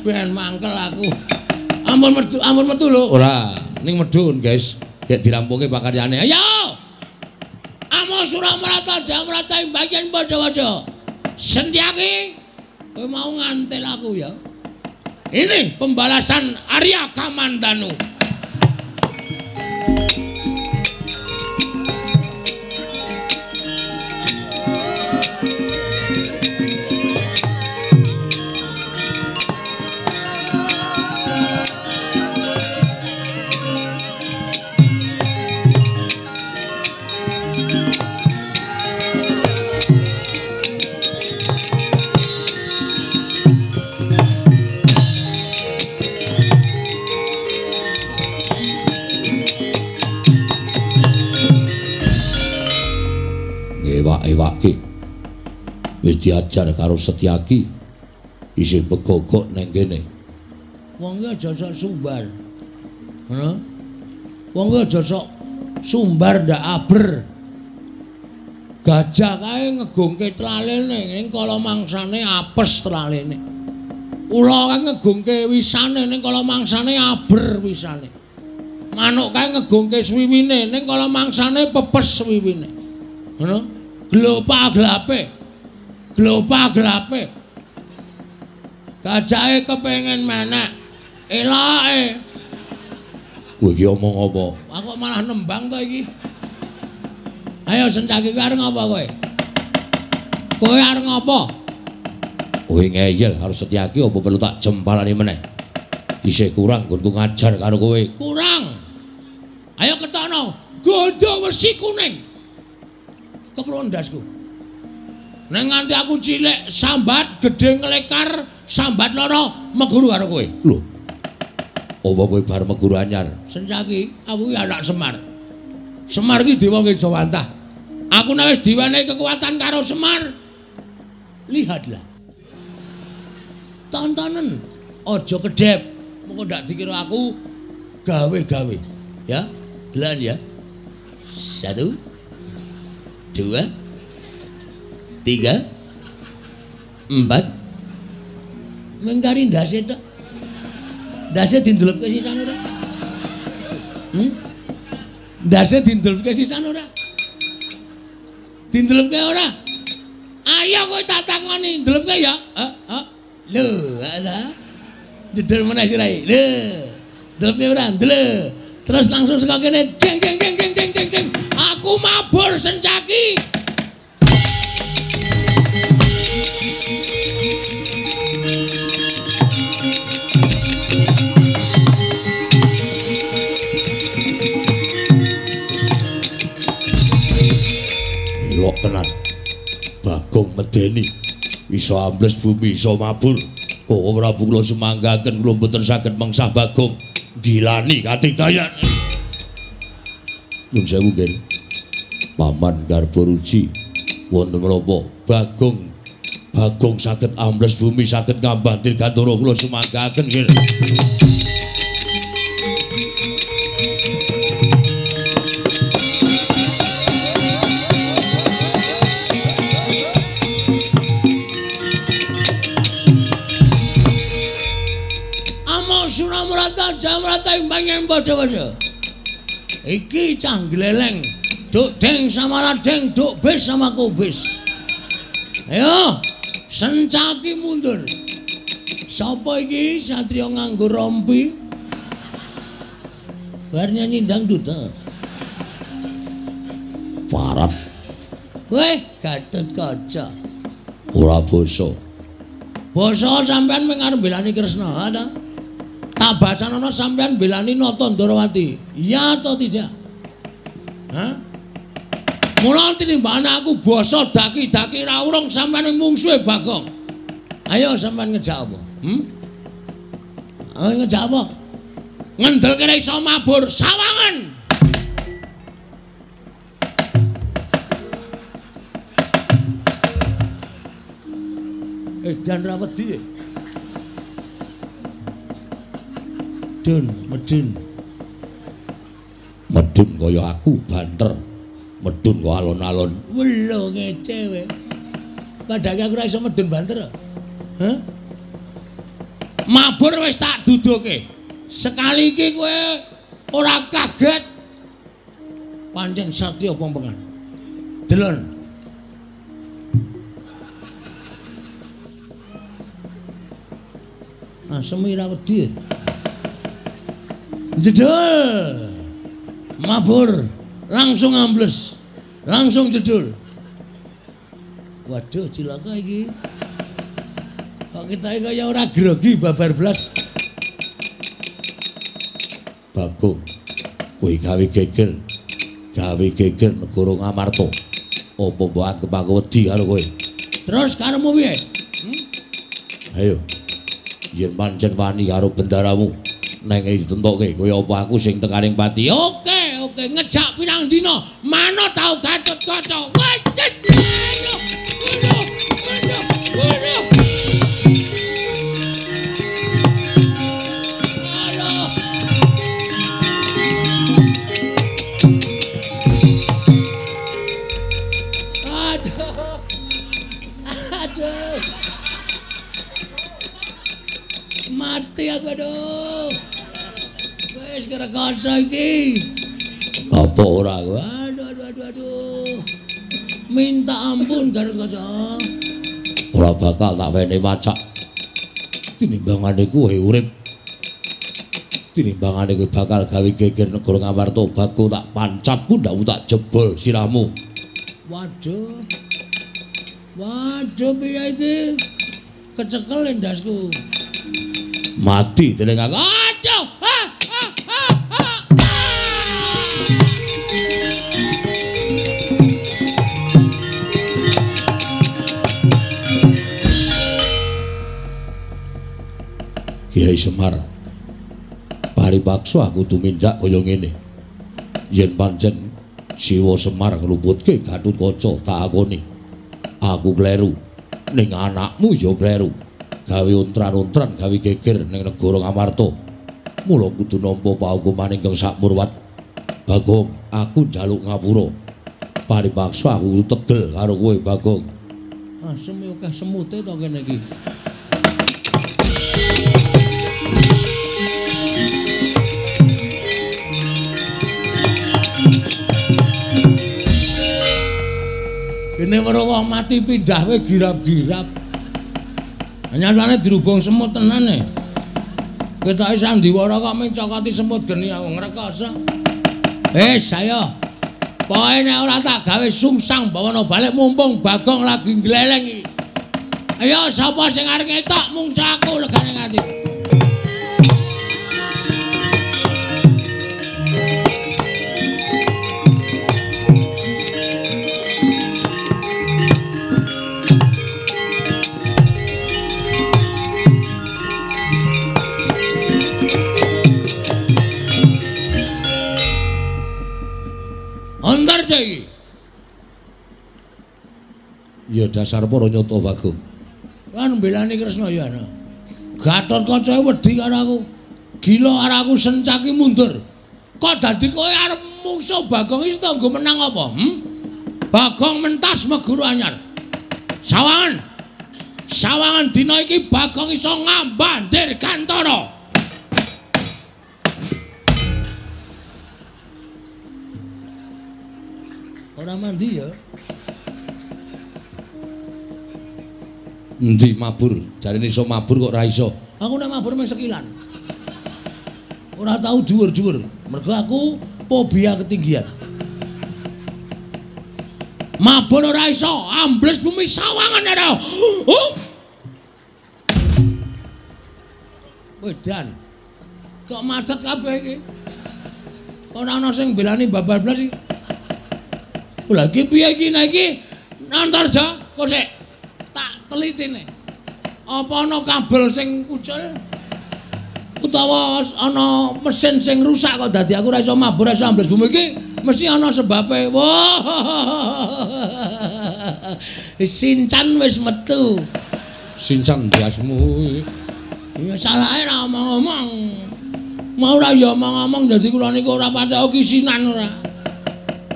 Ben mangkel aku. Ampun metu lho. Ora, ning medhun, guys. Gek dirampungke pakaryane. Ayo. Amo Suramarata Jamrata bagian padha-padha. Sentyaki, kowe mau ngantel aku ya. Ini pembalasan Arya Kamandanu. Ewake wis diajar karo Setyaki isih begogok nang kene. Wong iki aja sok sumbar. Ngono. Wong iki aja sok sumbar ndak aber. Gajah kae ngegungke tlalene ning kala mangsane apes tlalene. Ula kae ngegungke wisane ning kala mangsane aber wisane. Manuk kae ngegungke swiwine ning kala mangsane pepes swiwine. Ngono. Glopa glape. Glopa glape. Gajahe kepengin menek. Eloke. Kowe iki omong apa? Aku malah nembang to iki. Ayo Sencaki kowe arep ngapa kowe? Kowe arep ngapa? Kowe ngeyel karo Setyaki apa perlu tak jempalani meneh? Isih kurang nggonku ngajar karo kowe. Kurang. Ayo ketokno gondo wesi kuning. Keprun ndasku. Nek nganti aku cilik sambat gedhe nglekar sambat lara meguru karo kowe. Lho. Apa kowe bar meguru anyar? Sencaki, aku iki anak Semar. Semar iki dewa Ngejawantah. Aku nek wis diwenehi kekuatan karo Semar. Lihatlah. Tontonen, aja kedhep. Mengko ndak dikira aku gawe-gawe. Ya, delan ya. 1 2 3 4. Mengkari ndase tok. Ndase dindelepke sisan ora? Ndase dindelepke sisan ora? Dindelepke ora? Ayo kowe tak takoni, ndelepke ya. Heeh. Lho, ala. Jedel meneh sirahe. Lho. Ndelepke ora? Ndelep. Terus langsung saka kene jeng jeng jeng jeng jeng jeng jeng. Aku mabur Sencaki. Medeni. Iso ambles bumi, iso mabur. Koko Prabu kula sumanggaken kula mboten saged mengsah Bagong. Gilani katigdayan. Nyuwun sewu nggih. Paman Garbaruci wonten menapa? Bagong Bagong saged ambles bumi, saged ngambah dirgantara kula sumanggaken nggih. Suramrata Jamrata ing panjen padha-padha. Iki cah gleleng, duk deng sama ladeng, duk bis sama kubis. Ayo, sencaki mundur. Sapa iki satriya nganggo rompi? Bar nyanyi dangdut ta. Parap. Weh, Gatotkaca. Ora basa. Basa sampean mung arep mbelani Kresna, ha ta? Tak basanana sampean belani Nata Ndorowati. Iya atau tidak? Hah? Mula tinimbang aku basa daki-daki ra urung sampean mungsuhe Bagong. Ayo sampean ngejak apa? Ayo ngejak apa? Ngendelke ra iso mabur sawangan. Edan ra wedi. Medun, medun. Medun kaya aku banter. Medun kok alon-alon. Welo ngece we. Padahal aku ora iso medun banter. Hah? Mabur wis tak duduke. Sekali iki kowe ora kaget. Pancen satya pompengan. Delon. Asem ora wedi. Jedul. Mabur, langsung ambles. Langsung jedul. Waduh, cilaka iki. Kok kita iki kaya ora grogi babar blas. Bagong, kowe gawe geger. Gawe geger negara Ngamarta. Apa mbok anggep aku wedi karo kowe? Terus karepmu piye? Ayo. Yen pancen wani karo bendaramu, neng ditentokke kaya apa aku sing tekaning pati. Oke, oke, ngejak pirang dina, manut tau Gatotkaca. Wajit. Ayo. Ayo. Ayo. Aduh. Aduh. Mati aku aduh. Wis kerekoso iki. Apa ora aku? Aduh aduh aduh aduh. Minta ampun Gatotkaca. Ora bakal tak wene wacak. Tinimbangane kowe urip. Tinimbangane kowe bakal gawe geger negara Ngamarta, Bagong tak pancat pundhakmu tak jebol sirahmu. Waduh. Waduh piye iki? Kecekel endasku. Mati dening aku. Aduh. Ha ha ha ha. Kiai Semar, paripaksa aku tumindak kaya ngene. Yen pancen Siwa Semar ngluputke Gatotkaca tak akoni. Aku kleru. Ning anakmu ya kleru. Gawe untran-untran, gawe geger ning negara Ngamarta. Mula kudu nampa paukuman ingkang sakmurwat. Bagong, aku njaluk ngapura. Paripaksa aku kudu tegel karo kowe, Bagong. Asem akeh semute to kene iki. Kene weruh wong mati pindah we girap-girap. Nyatane dirubung semut tenan e. Ketoke sandiwara kok mencokoti semut geni aku ngrekoso. Wis ayo. Pokoke nek ora tak gawe sungsang bawana balik mumpung Bagong lagi ngleleng iki. Ayo sapa sing arep ngetok mungsa aku legane ngati. Nyatane iki. Ya dasar para nyata Bagong. Kan mbelani Kresna ya ana. Gatotkaca wedi karo aku. Gila karo aku sencaki mundur. Kok dadi kowe arep mungsuh Bagong iki tanggo menang apa? Bagong mentas meguru anyar. Sawangan. Sawangan dina iki Bagong iso ngambah Dirgantara. Ora mandi ya. Endi mabur? Jarene iso mabur kok ora iso. Aku nek mabur mung sekilan. Ora tau dhuwur-dhuwur. Mergo aku fobia ketinggian. Mabur ora iso, ambles bumi sawangan ora. Wedan. Kok macet kabeh iki? Ora ana sing mbelani babar blas iki. Lha iki piye iki nek iki? Antarja kok sik tak telitine. Apa ana kabel sing ucul? Utawa ana mesin sing rusak kok dadi aku ora iso mabur ora iso ambles bumi iki? Mesti ana sebabe. Wah. Sincan wis metu. Sincan biasmu. Ya salahe ora omong-omong. Mau ora ya omong-omong dadi kula niku ora patek kisinan ora.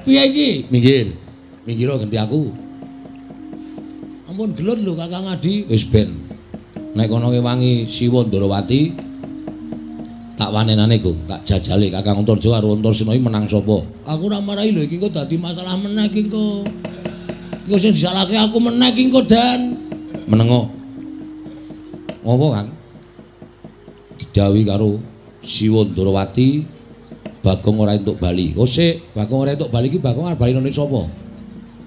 Piye iki? Minggir. Minggir ganti aku. Ampun gelut lho Kakang Adi. Wis ben. Nek kono ngewangi Siwa Ndarawati tak wanenane go, tak jajale Kakang Antarja karo Antarsena iki menang sapa? Aku ora marahi lho iki engko dadi masalah meneh iki engko. Engko sing disalahke aku meneh iki engko Dan. Menengo. Ngopo, Kang? Didhawuhi karo Siwa Ndarawati Bagong ora entuk bali. Oh sik, Bagong ora entuk bali iki Bagong arep bali nang sapa?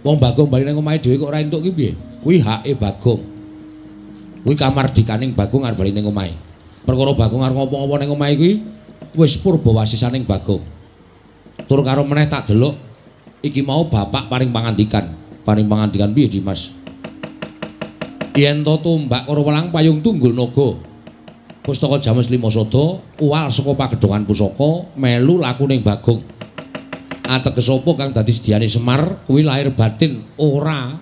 Wong Bagong bali nang omahe dhewe kok ora entuk ki piye? Kuwi hake Bagong. Kuwi kamardikaning Bagong arep bali ning omahe. Perkara Bagong arep ngopo-ngopo ning omahe kuwi wis purba wasisaning Bagong. Tur karo meneh tak delok iki mau bapak paring pangandikan. Paring pangandikan piye Dimas? Yen to tombak karo welang payung tunggul naga. Pustaka Jamus Lima Sada uwal saka pagedhongan pusaka melu lakuning Bagong. Ateges apa kang dadi sediane Semar kuwi lahir batin ora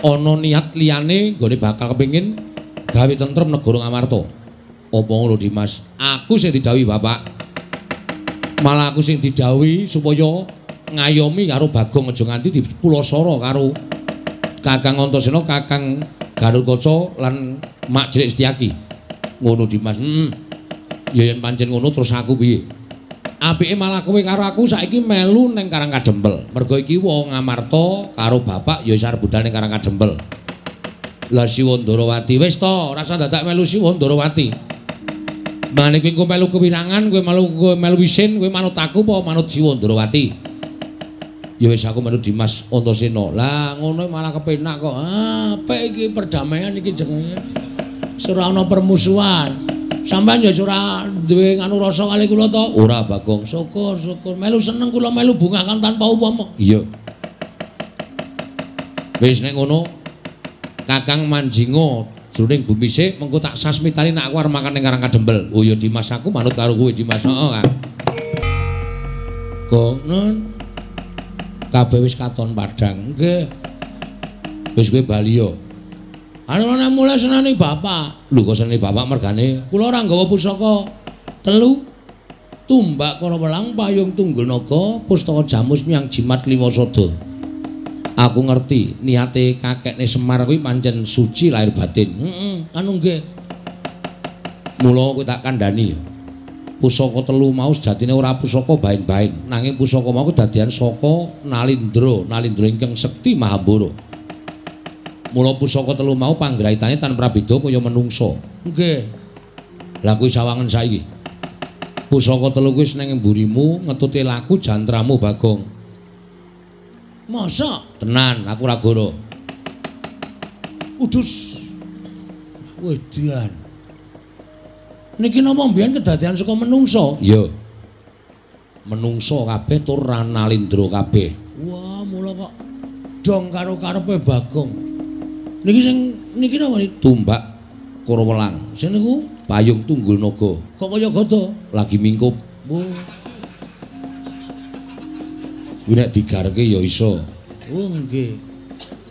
ana niat liyane nggone bakal kepengin gawe tentrem negara Ngamarta. Apa ngono Dimas? Aku sing didhawuhi bapak. Malah aku sing didhawuhi supaya ngayomi karo Bagong aja nganti dipulasara karo Kakang Antasena, Kakang Garukaca lan Mak Cilik Setyaki. Ngono Dimas. Ya yen pancen ngono terus aku piye? Apike malah kowe karo aku saiki melu ning Karang Kadempel. Mergo iki wong Ngamarta karo bapak ya wis arep budal ning Karang Kadempel. Lah Siwa Ndarawati wis to, ora usah dadak melu Siwa Ndarawati. Mane kowe engko melu kewirangan, kowe melu wisin, kowe manut aku apa manut Siwa Ndarawati? Ya wis aku manut Dimas Antasena. Lah ngono malah kepenak kok. Ah, apik iki perdamaian iki jenenge. Ora ana permusuhan. Sampeyan ya ora duwe nganu rasa kali kula to? Ora, Bagong. Syukur, syukur. Melu seneng kula melu bungah kan tanpa upama. Iya. Wis nek ngono Kakang manjinga jroning bumi sik mengko tak sasmitani nek aku arep makan ning Karang Kadempel. Oh ya Dimas aku manut karo kowe Dimas. Heeh, Kang. Gong nun. Kabeh wis katon padhang. Nggih. Wis kowe bali yo. Anu nek mulai seneni bapak. Lho kok seneni bapak mergane kula ora nggawa pusaka telu. Tumbak kara welang payung tunggul naga pustaka jamus miyang jimat lima sada. Aku ngerti niate kakekne Semar kuwi pancen suci lahir batin. Heeh, anu nggih. Mula kowe tak kandhani. Pusaka telu mau sejatine ora pusaka bain-bain, nanging pusaka mau kedadian saka Nalindra, Nalindra ingkang sekti Mahambara. Mula pusaka telu mau panggraitane tan prabeda kaya menungsa. Nggih. Lah kuwi sawangen saiki. Pusaka telu kuwi wis ning mburimu ngetute laku jantramu Bagong. Masa? Tenan, aku ora goro. Udus. Wedan. Niki napa mbiyen kedadian saka menungsa? Iya. Menungsa kabeh tur Nalindra kabeh. Wah, mula kok dong karo karepe Bagong. Niki sing niki napa tumbak karo welang. Sing niku payung tunggul naga. Kok kaya gada? Lagi mingkup. Wah. Kuwi nek digarke ya iso. Oh nggih.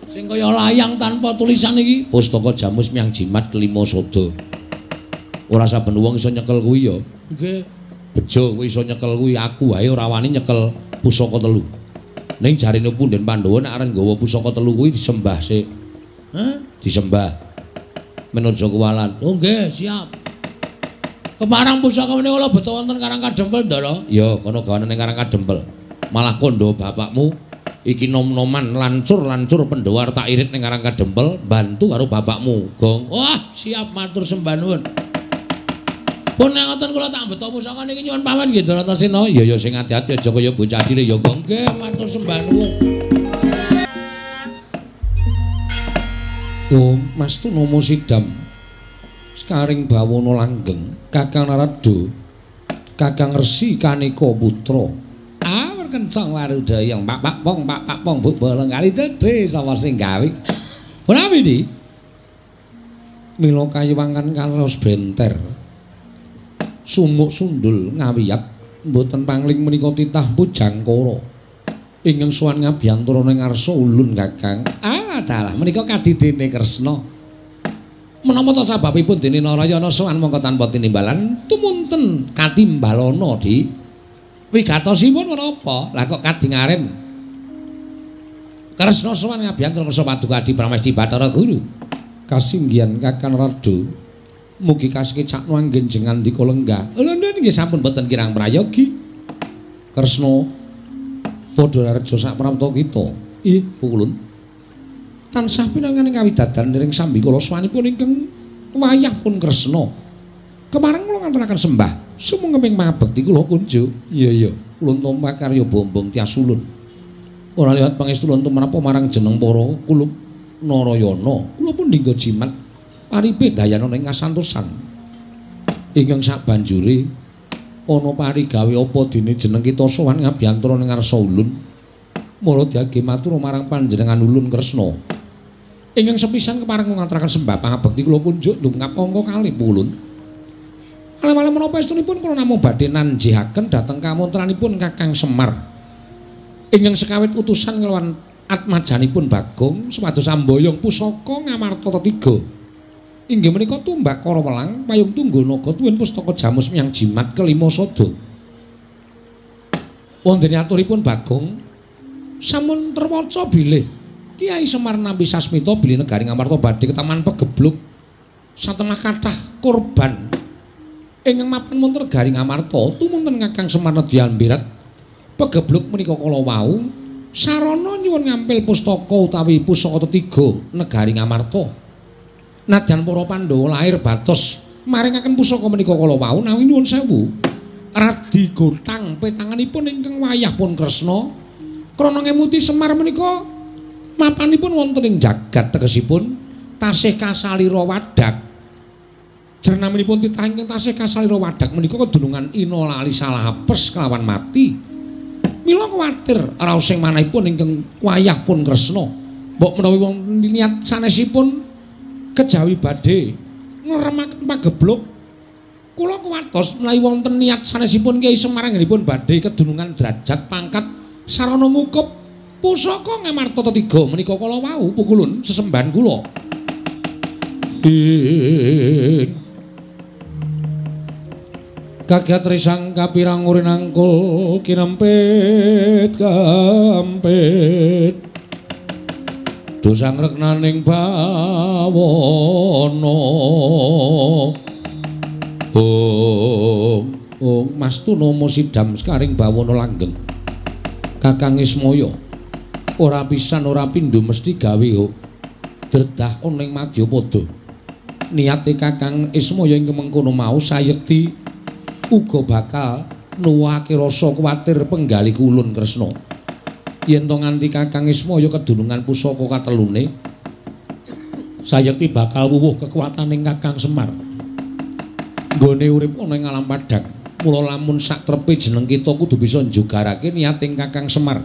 Sing kaya layang tanpa tulisan iki pustaka Jamus Miang Jimat kelima sada. Ora saben wong iso nyekel kuwi ya. Nggih. Bejo kowe iso nyekel kuwi, aku wae ora wani nyekel pusaka telu. Ning jarene punden Pandhawa nek arep nggawa pusaka telu kuwi disembah sik. Hah? Disembah. Men aja kuwalan. Oh nggih, siap. Keparang pusaka menika kula beto wonten Karang Kadempel, Ndara. Ya, kono gawane ning Karang Kadempel. Malah kandha bapakmu iki nom-noman lancur-lancur Pandhawa tak irit ning Karang Kadempel, bantu karo bapakmu, Gong. Wah, siap matur sembah nuwun. Pun nek ngoten kula tak beto pusaka niki nyuwun pamit nggih Bratasena. Ya ya sing ati-ati aja kaya bocah cilik ya, Gong. Nggih, matur sembah nuwun. Om Mas Tunomo Sidam Sekaring bawana langgeng Kakang Narada Kakang Resi Kaneka Putra. Ah kencang warudaya pak pak pong pak pak pong buk bolong kali cedhe sapa sing gawe. Punawi di Mila kayiwangan kalos benter. Sumuk sundul ngawiyat mboten pangling menika titah Pujangkara. Ingkang sowan ngabiyantara ning ngarsa ulun Kakang. Ah dalah menika kadidene Kresna. Menapa ta sababipun dene Narayana sowan mongko tanpa tinimbalan tumunten katimbalana di wigatosipun menapa? Lah kok kadingaren Kresna sowan ngabiyantara ngarsa paduka Adi Pramesti Bathara Guru. Kasinggihan Kakang Narada mugi kasekecakno anggen jengandika lenggah. Lho nggih sampun boten kirang prayogi. Kresna padha rareja sak prapta kita. Ih, pukulun. Tansah pinanganing kawidadan niring sambikala swanipun ingkang wayah pun Kresna. Kemareng kula nganturaken sembah sumengkeping pangabekti kula kunjuk. Iya iya, kula tampa karya bombong tias ulun. Ora liwat pangestu ulun tumrap marang jeneng para kulup Narayana. Kula pun dinggo jimat paripe dayana ing kasantosan. Ingkang sabanjure ana parigawe apa dene jeneng kita sowan ngabiyantara ning ngarsa ulun. Mula diage matur marang panjenengan ulun Kresna. Ingkang sepisan kepareng ngaturaken sembah pangabekti kula kunjuk ndungkap angka kalih ulun. Kalih-malih menapa estunipun kula namung badhe nanjihaken dhateng kamontranipun Kakang Semar. Ingkang sekawit utusan nglawan atmajanipun Bagong supados amboyong pusaka Ngamarta tetiga. Inggih menika tumbak Kara Welang payung tunggul naga tuwin pustaka Jamus Miang Jimat kelima sada. Wonten aturipun Bagong sampun terwaca bilih Kiai Semar nampi sasmita bilih negari Ngamarta badhe ketaman pegebluk satemah kathah korban ingkang mapan wonten negari Ngamarta tumunten Kakang Semar nedyan birat pegebluk menika kala wau sarana nyuwun ngampil pustaka utawi pusaka tetiga negari Ngamarta. Nadyan para Pandhawa lair batos maringaken pusaka menika kala wau nawi nyuwun sewu radi gotang petanganipun ingkang wayah pun Kresna krana ngemuti Semar menika mapanipun wonten ing jagat tegesipun tasih kasalira wadak. Jernaminipun titah ingkang tasih kasalira wadak menika kedunungan ina lali salah apes kelawan mati. Mila kuwatir raos sing manahipun ingkang wayah pun Kresna mbok menawi wonten niat sanesipun kejawi badhe ngremaken pagebluk kula kuwatos menawi wonten niat sanesipun Kyai Semar anggenipun badhe kedunungan derajat pangkat sarana ngukup pusaka Ngamarta tetiga menika kala wau pukulun sesembahan kula. Kagiat risang kapirang urinangkul kinempit kampit dosang reknaning bawana. Om Om Mas Tunomo Sidam sekaring bawana langgeng Kakang Ismaya ora pisan ora pindho mesti gawe dredah ana ing Madyapada. Niate Kakang Ismaya ing mengkono mau sayekti uga bakal nuwuhake rasa kuwatir penggalih ulun Kresna. Yen to nganti Kakang Ismaya kedunungan pusaka katelune sayekti bakal wuwuh kekuataning Kakang Semar. Nggone urip ana ing alam padhang. Mula lamun sak trepe jeneng kita kudu bisa njugarake niating Kakang Semar.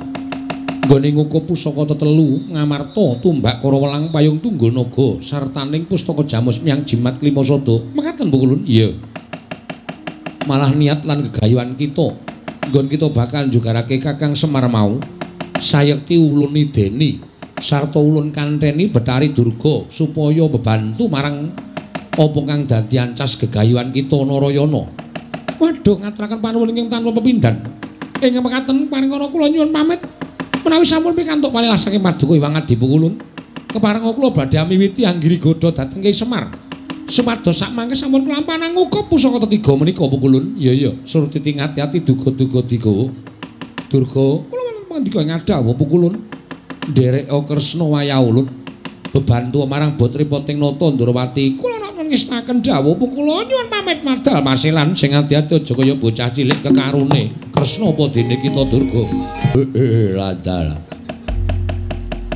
Nggone ngukup pusaka tetelu Ngamarta tumbak Kara Welang payung tunggul naga sartaning pustaka Jamus Miang Jimat lima sada. Mekaten Pukulun? Iya. Malah niat lan gegayuhan kita nggon kita bakal njugarake Kakang Semar mau Sayekti ulun ideni sarta ulun kanteni Bathari Durga supaya bebantu marang apa kang dadi ancas gegayuhan kita Narayana. Waduh, ngaturaken panuwun ingkang tanpa pepindhan. Ing mekaten paringana kula nyuwun pamit. Menawi sampun pikantuk palilah saking paduka Hyang Adipukulun, keparenga kula badhe amiwiti anggiri godha dhateng Ki Semar. Supados sakmangke sampun kelampahan ngukup pusaka tetiga menika Pukulun. Iya iya, surtiti ngati-ati duga-duga digawa. Durga, kula wonten pangandika ing adhawuh Pukulun. Ndereka Kresna wayah ulun bebantu marang Botripoting Nata Ndrawati. Kula namung ngestaken dawuh Pukulun nyuwun pamit madal masilan sing ati-ati aja kaya bocah cilik kekarone. Kresna apa dene kita Durga? Landal.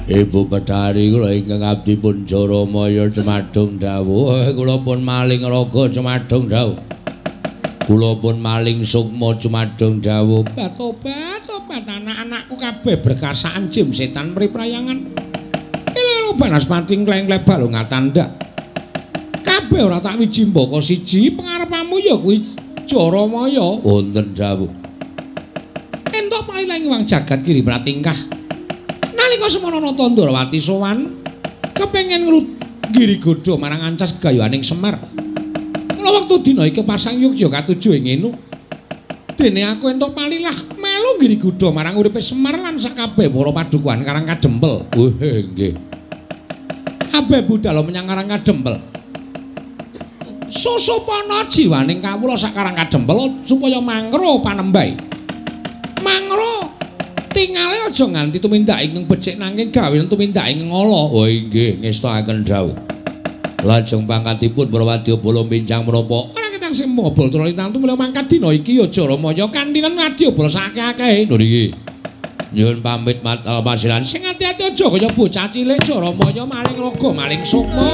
Ibu Bathari kula ingkang abdi pun Jaramaya cumadung dawuh. Kula pun maling raga cumadung dawuh. Kula pun maling sukma cumadung dawuh. Tobat tobat anak-anakku kabeh berkasaan jim setan mriprayangan. Lho banaspati ngleng-ngleng balung ngatandak. Kabeh ora tak wiji mbaka siji pengarepamu ya kuwi Jaramaya. Wonten dawuh. Entuk palilah ing wang jagat kiri pratingkah. Nalika semana Nata Ndrawati sowan kepengin nggiri godha marang ancas gegayuhaning Semar. Mula wektu dina iki pasang yugya katuju ing ngene. Dene aku entuk palilah melu nggiri godha marang uripe Semar lan sakabeh para padukuhan Karang Kadempel. Wah, nggih. Kabeh budal menyang Karang Kadempel. Sosopana jiwaning kawula sak Karang Kadempel supaya mangro panembahe. Mangro tingale aja nganti tumindak ingkang becik nanging gawe tumindak ingkang ala. Oh inggih, ngestakaken dawuh. Lajeng pangkatipun para wadyabala pincang menapa? Ora ketang sing mobol tra lintantu mulya mangkat dina iki ya Jaramaya kantinan wadyabala sakake-akehe. Lho niki. Nyuwun pamit matal pasiran. Sing ati-ati aja kaya bocah cilik Jaramaya maling raga maling sukma.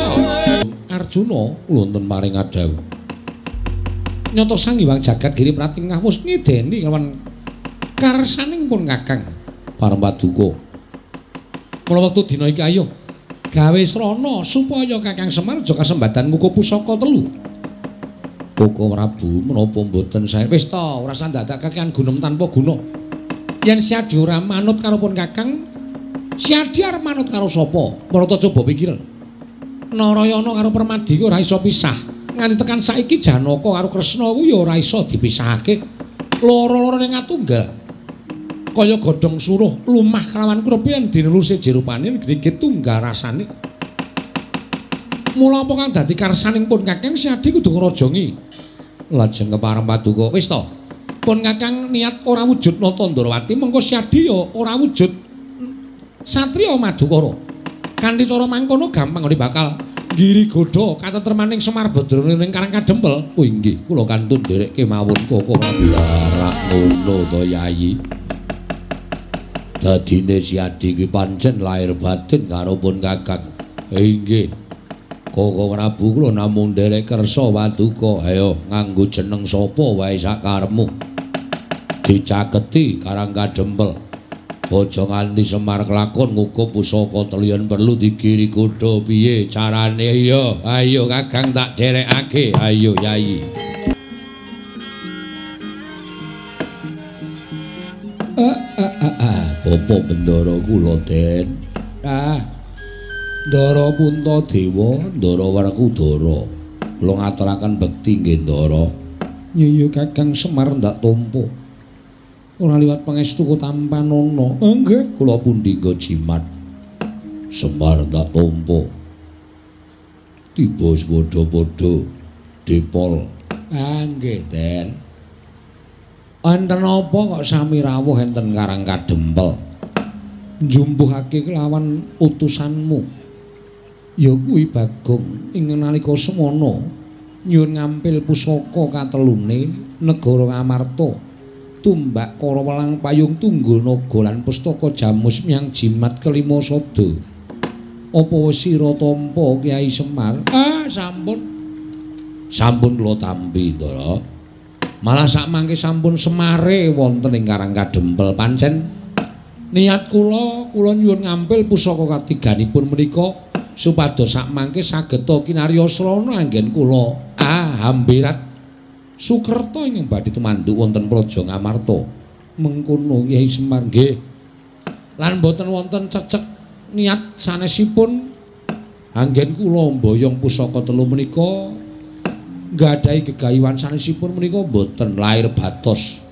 Arjuna wonten paring adhawuh. Nyata Sang Hyang Jagat Giri Pratingkah wis ngideni lawan karsaning pun Kakang Parang paduka. Mula wektu dina iki ayo gawe srana supaya Kakang Semar aja kasembatan ngukup pusaka telu. Koko Prabu menapa mboten sae? Wis ta, ora usah ndadak kakean gunem tanpa guna. Yen Siadi ora manut karo pun Kakang, Siadi arep manut karo sapa? Marata coba pikiran. Narayana karo Permadi ora iso pisah. Nganti tekan saiki Janaka karo Kresna kuwi ya ora iso dipisahake. Loro-lorone ngatunggal. Kaya godhong suruh lumah kelawan krepe yen dineluse jerupane gede tunggal rasane. Mula apa kang dadi karsaning pun Kakang Siadi kudu ngrajangi. Lajeng kepareng paduka. Wis ta. Pun Kakang niat ora wujud Nata Ndrawati mengko Siadi ya ora wujud satriya Madukara. Kanthi cara mangkono gampang ora bakal nggiri godha katentremaning Semar Badrana ning Karang Kadempel. Oh inggih, kula kantun nderek kemawon Koko Prabu. Lah ngono to Yayi. Dadine Siadi kuwi pancen lahir batin karo pun Kakang. Inggih. Koko Prabu kula namung nderek kersa paduka. Ayo nganggo jeneng sapa wae sakarepmu. Dicaketi Karang Kadempel. Aja nganti Semar kelakon ngukup pusaka telu yen perlu digiri godha piye carane ya. Ayo Kakang tak derekake. Ayo Yayi. Bapak Bendara kula Den. Ah. Ndara Puntadewa, Ndara Werkudara. Kula ngaturaken bekti nggih Ndara. Iya Kakang Semar ndak tampa. Ora liwat pangestu tampanana. Nggih, kula pundi nggo jimat. Semar ndak tampa. Tiba padha-padha depol. Ah nggih, Den. Enten apa kok sami rawuh enten Karang Kadempel? Njumpuhake kelawan utusanmu. Ya kuwi Bagong ing nalika semana nyuwun ngampil pusaka katelune negara Ngamarta. Tumbak Kara Welang Payung Tunggul Naga lan pustaka Jamus Myang Jimat kelima sabda. Apa wis sira tampa Kyai Semar? Ah, sampun. Sampun kula tampi, Ndara. Malah sakmangke sampun semare wonten ing Karang Kadempel pancen niat kula kula nyuwun ngampil pusaka katiganipun menika supados sakmangke sageta kinarya srana anggen kula hambirat sukerta ingkang badhe tumanduk wonten Praja Ngamarta. Mengkono Kyai Semar nggih. Lan mboten wonten cecek niat sanesipun anggen kula mboyong pusaka telu menika nggadahi gegayuhan sanesipun menika mboten lair batos.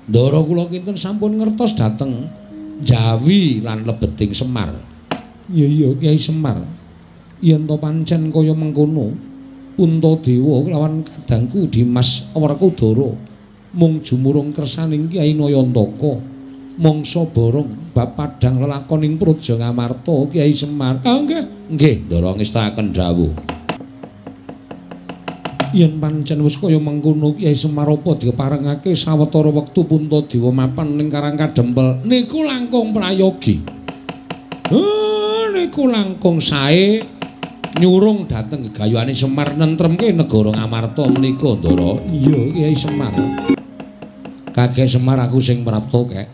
Ndara kula kinten sampun ngertos dhateng Jawi lan lebeting Semar. Iya iya Kyai Semar. Yen to pancen kaya mengkono, Puntadewa kelawan kadangku Dimas Werkudara mung jumurung kersaning Kyai Nayantaka. Mangsa borong bab padhang lelakoning Praja Ngamarta Kyai Semar. Ah nggih, nggih ndara ngestakaken dawuh. Yen pancen wis kaya mengkono Kyai Semar apa diparengake sawetara wektu Puntadewa mapan ning Karang Kadempel niku langkung prayogi. Niku langkung sae nyurung dhateng gegayuhane Semar nentremke negara Ngamarta menika ndara. Iya Kyai Semar. Kakek Semar aku sing prapta kek.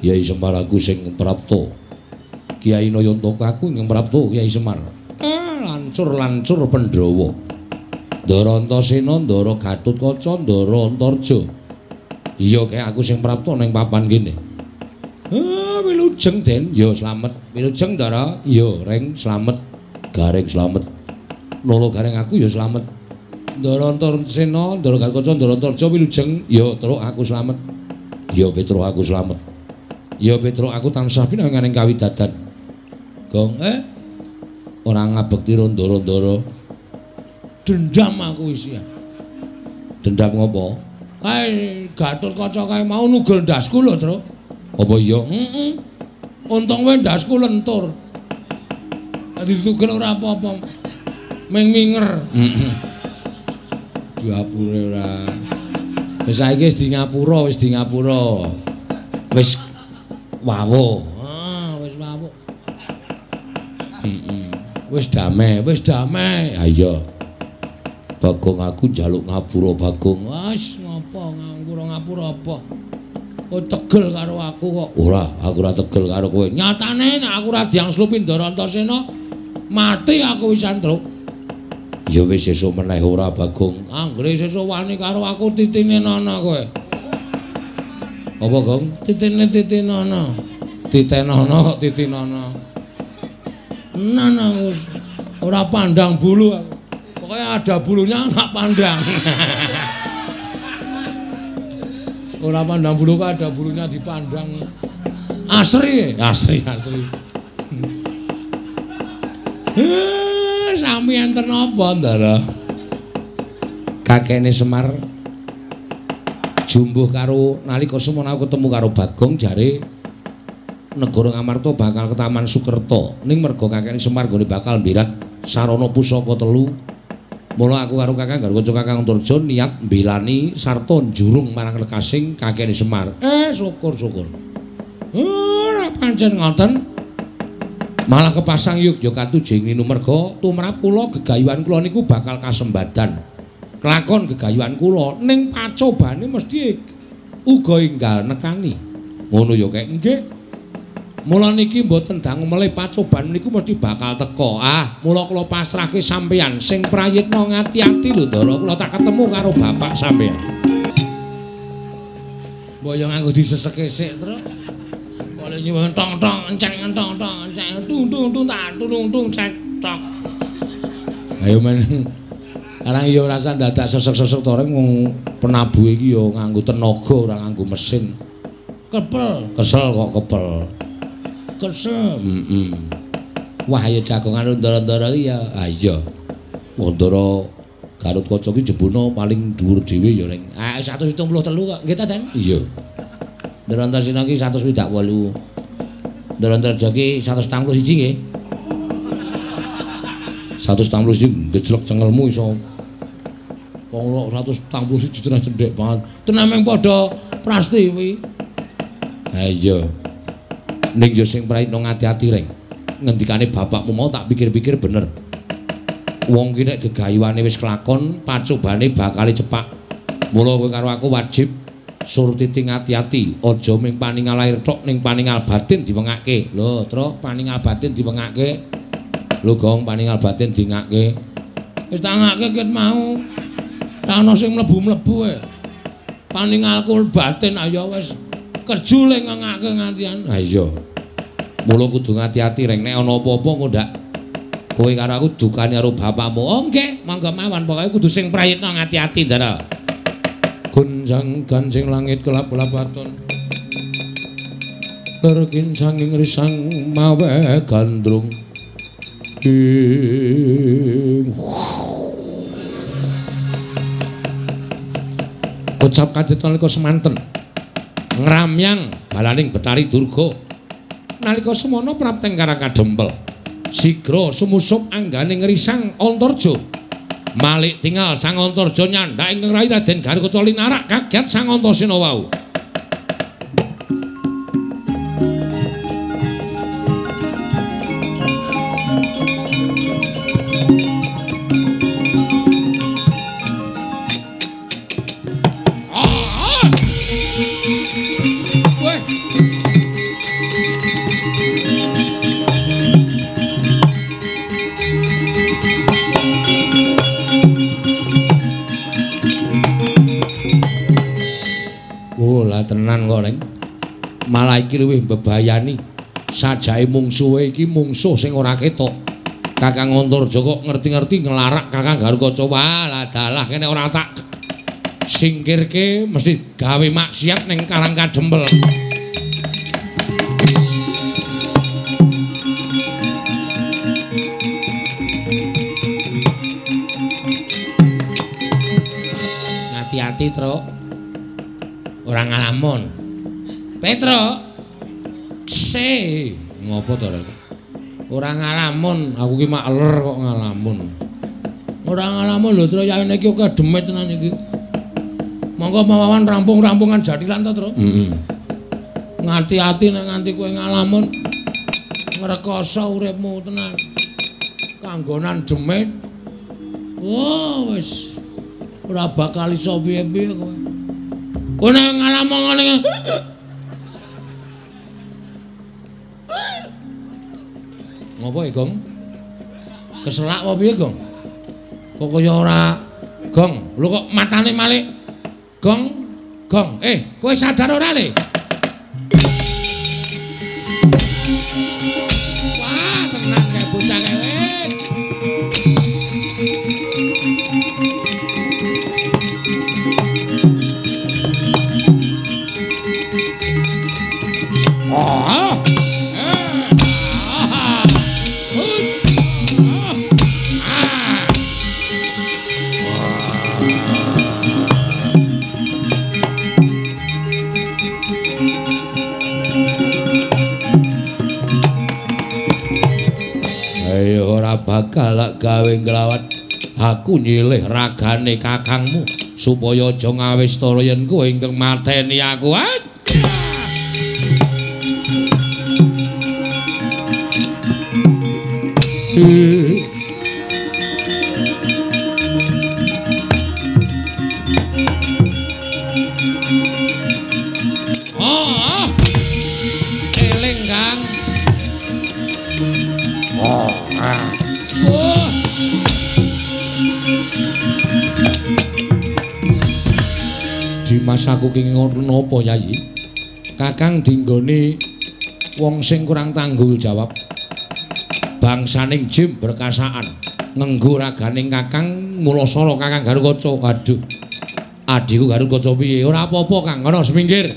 Kyai Semar aku sing prapta. Kyai Nayantaka aku ing prapta Kyai Semar. Lancur-lancur Pandhawa. Ndara Antasena, Ndara Gatotkaca, Ndara Antarja. Iya kek aku sing prapta ning papan kene. Wilujeng Den. Ya slamet. Wilujeng Ndara. Iya, Reng slamet. Gareng slamet. Lolo gareng aku ya slamet. Ndara Antasena, Ndara Gatotkaca, Ndara Antarja wilujeng. Ya truk aku slamet. Ya Petruk aku slamet. Ya Petruk aku tansah pinanganing kawidadan. Gong ora ngabekti ndara-ndara. Dendam aku isih. Dendam ngopo? Kae Gatotkaca kae mau nugel ndasku lho, Truk. Apa iya? Heeh. Untung wae ndasku lentur. Dadi ditugel ora apa-apa. Ming minger. Heeh. Diapure ora. Wis saiki wis di ngapura, wis di ngapura. Wis wawuh. Ah, wis wawuh. Heeh. Wis damai, wis damai. Ha iya. Bagong aku njaluk ngapura Bagong. Wis ngopo ngapura apa? Kowe tegel karo aku kok. Ora, aku ora tegel karo kowe. Nyatane nek aku ora diangslupi Ndara Antasena, mati aku wisan, Truk. Ya wis sesuk meneh ora Bagong. Anggere sesuk wani karo aku titine nana kowe. Apa, Gong? Titine titinana. Titenana kok titinana. Nana wis ora pandang bulu aku. Pokoknya ada bulunya tak pandang. Ora pandang bulu kok ada bulunya dipandang. Asri, asri, asri. Sami enten apa, Ndara? Kakene Semar jumbuh karo nalika semono aku ketemu karo Bagong jare negara Ngamarta bakal ke Taman Sukerta. Ning merga kakene Semar nggone bakal mbirat sarana pusaka telu. Mula aku karo Kakang Garwa Kakang Antarja niat mbelani sarta njurung marang lekasing kakene Semar. Syukur-syukur. Ora pancen ngoten. Malah kepasang yogya katujeng ninu merga tumrap kula gegayuhan kula niku bakal kasembadan. Kelakon gegayuhan kula ning pacobane mesti uga enggal nekani. Ngono ya kek nggih. Mula niki mboten dangu melih pacoban niku mesti bakal teka. Ah, mula kula pasrahke sampeyan sing prayitna ngati-ati lho Ndara, kula tak ketemu karo bapak sampeyan. Mboyo nganggo diseseke sik, Truk. Kale nyuwun tong-tong enceng tong-tong enceng tung tung tung tak tung tung cek tok. Ayo men. Arang ya ora usah dadak sesek-sesek to reng wong penabuhe iki ya nganggo tenaga ora nganggo mesin. Kepel, kesel kok kepel. Kesel. Heeh. Wah ya jagongan ndara-ndara iki ya. Ha iya. Wong Ndara Gatotkaca iki jebuna paling dhuwur dhewe ya reng. Ah 173 kok. Nggih ta, Den? Iya. Ndara Antasena iki 168. Ndara Antarja iki 141 nggih. 141 gejlek cengelmu iso. Wong 141 tenan cendhek banget. Tenan meng padha prasti kuwi. Ha iya. Ning yo sing prayitna ngati-ati reng. Ngendikane bapakmu mau tak pikir-pikir bener. Wong ki nek gegayuhane wis kelakon, pacobane bakal cepak. Mula kowe karo aku wajib surtiti ngati-ati, aja ming paningal lahir tok ning paningal batin diwengake. Lho, Truk, paningal batin diwengake. Lho, Gong, paningal batin dingake. Wis tak ngake ket mau. Tak ana sing mlebu-mlebu e. Paningalku batin ayo wis. Kerjule ngengake ngantian. Ha iya. Mula kudu ngati-ati reng nek ana apa-apa engko ndak kowe karo aku dukane karo bapakmu. Oh nggih, monggo mawon pokoke kudu sing prayitna ngati-ati, Ndara. Gonjang ganjing langit kelap-kelapaton. Lerkin sanging risang mawe gandrung. Kocap kajet nalika semanten ngramyang balaning Betari Durga. Nalika semono prapteng Karang Kadempel sigra sumusup anggane ngrisang Antarja. Malik tinggal Sang Antarja nyandak ing rai Raden Garukaca linarak kaget Sang Antasena wau. Tenan kok, Reng. Malah iki luwih mbebayani. Sajake mungsuhe iki mungsuh sing ora ketok. Kakang Antarja kok ngerti-ngerti nglarak Kakang Garukaca. Wah, lah dalah kene ora tak singkirke mesti gawe maksiat ning Karang Kadempel. Hati-hati, Truk. Ora ngalamun. Petro. Se, ngopo to, Rek? Ora ngalamun, aku ki mak ler kok ngalamun. Ora ngalamun lho, Tru, yaene iki akeh demit tenan iki. Monggo mawawan rampung-rampungan jathilan to, Tru. Heeh. Ngati-ati nek nganti kowe ngalamun ngrekoso uripmu tenan. Kanggonan demit. Wah, wis ora bakal iso piye-piye kowe. Kowe nek ngalamun ngene. Ngopo e, Gong? Keselak apa piye, Gong? Kok kaya ora Gong, lho kok matane malik. Gong, Gong. Kowe sadar ora, Le? Wah, tenan kae bocah kae. Bakal gawe nglawat aku nyilih ragane kakangmu supaya aja ngawistara yen kowe ingkang mateni aku. Eling, Kang. Dimas aku ki ngono napa, Yayi? Kakang dinggone wong sing kurang tanggung jawab. Bangsaning jim berkasaan ngenggo raganing Kakang mulasara Kakang Garukaca. Aduh. Adhiku Garukaca piye? Ora apa-apa, Kang. Ngono semingkir.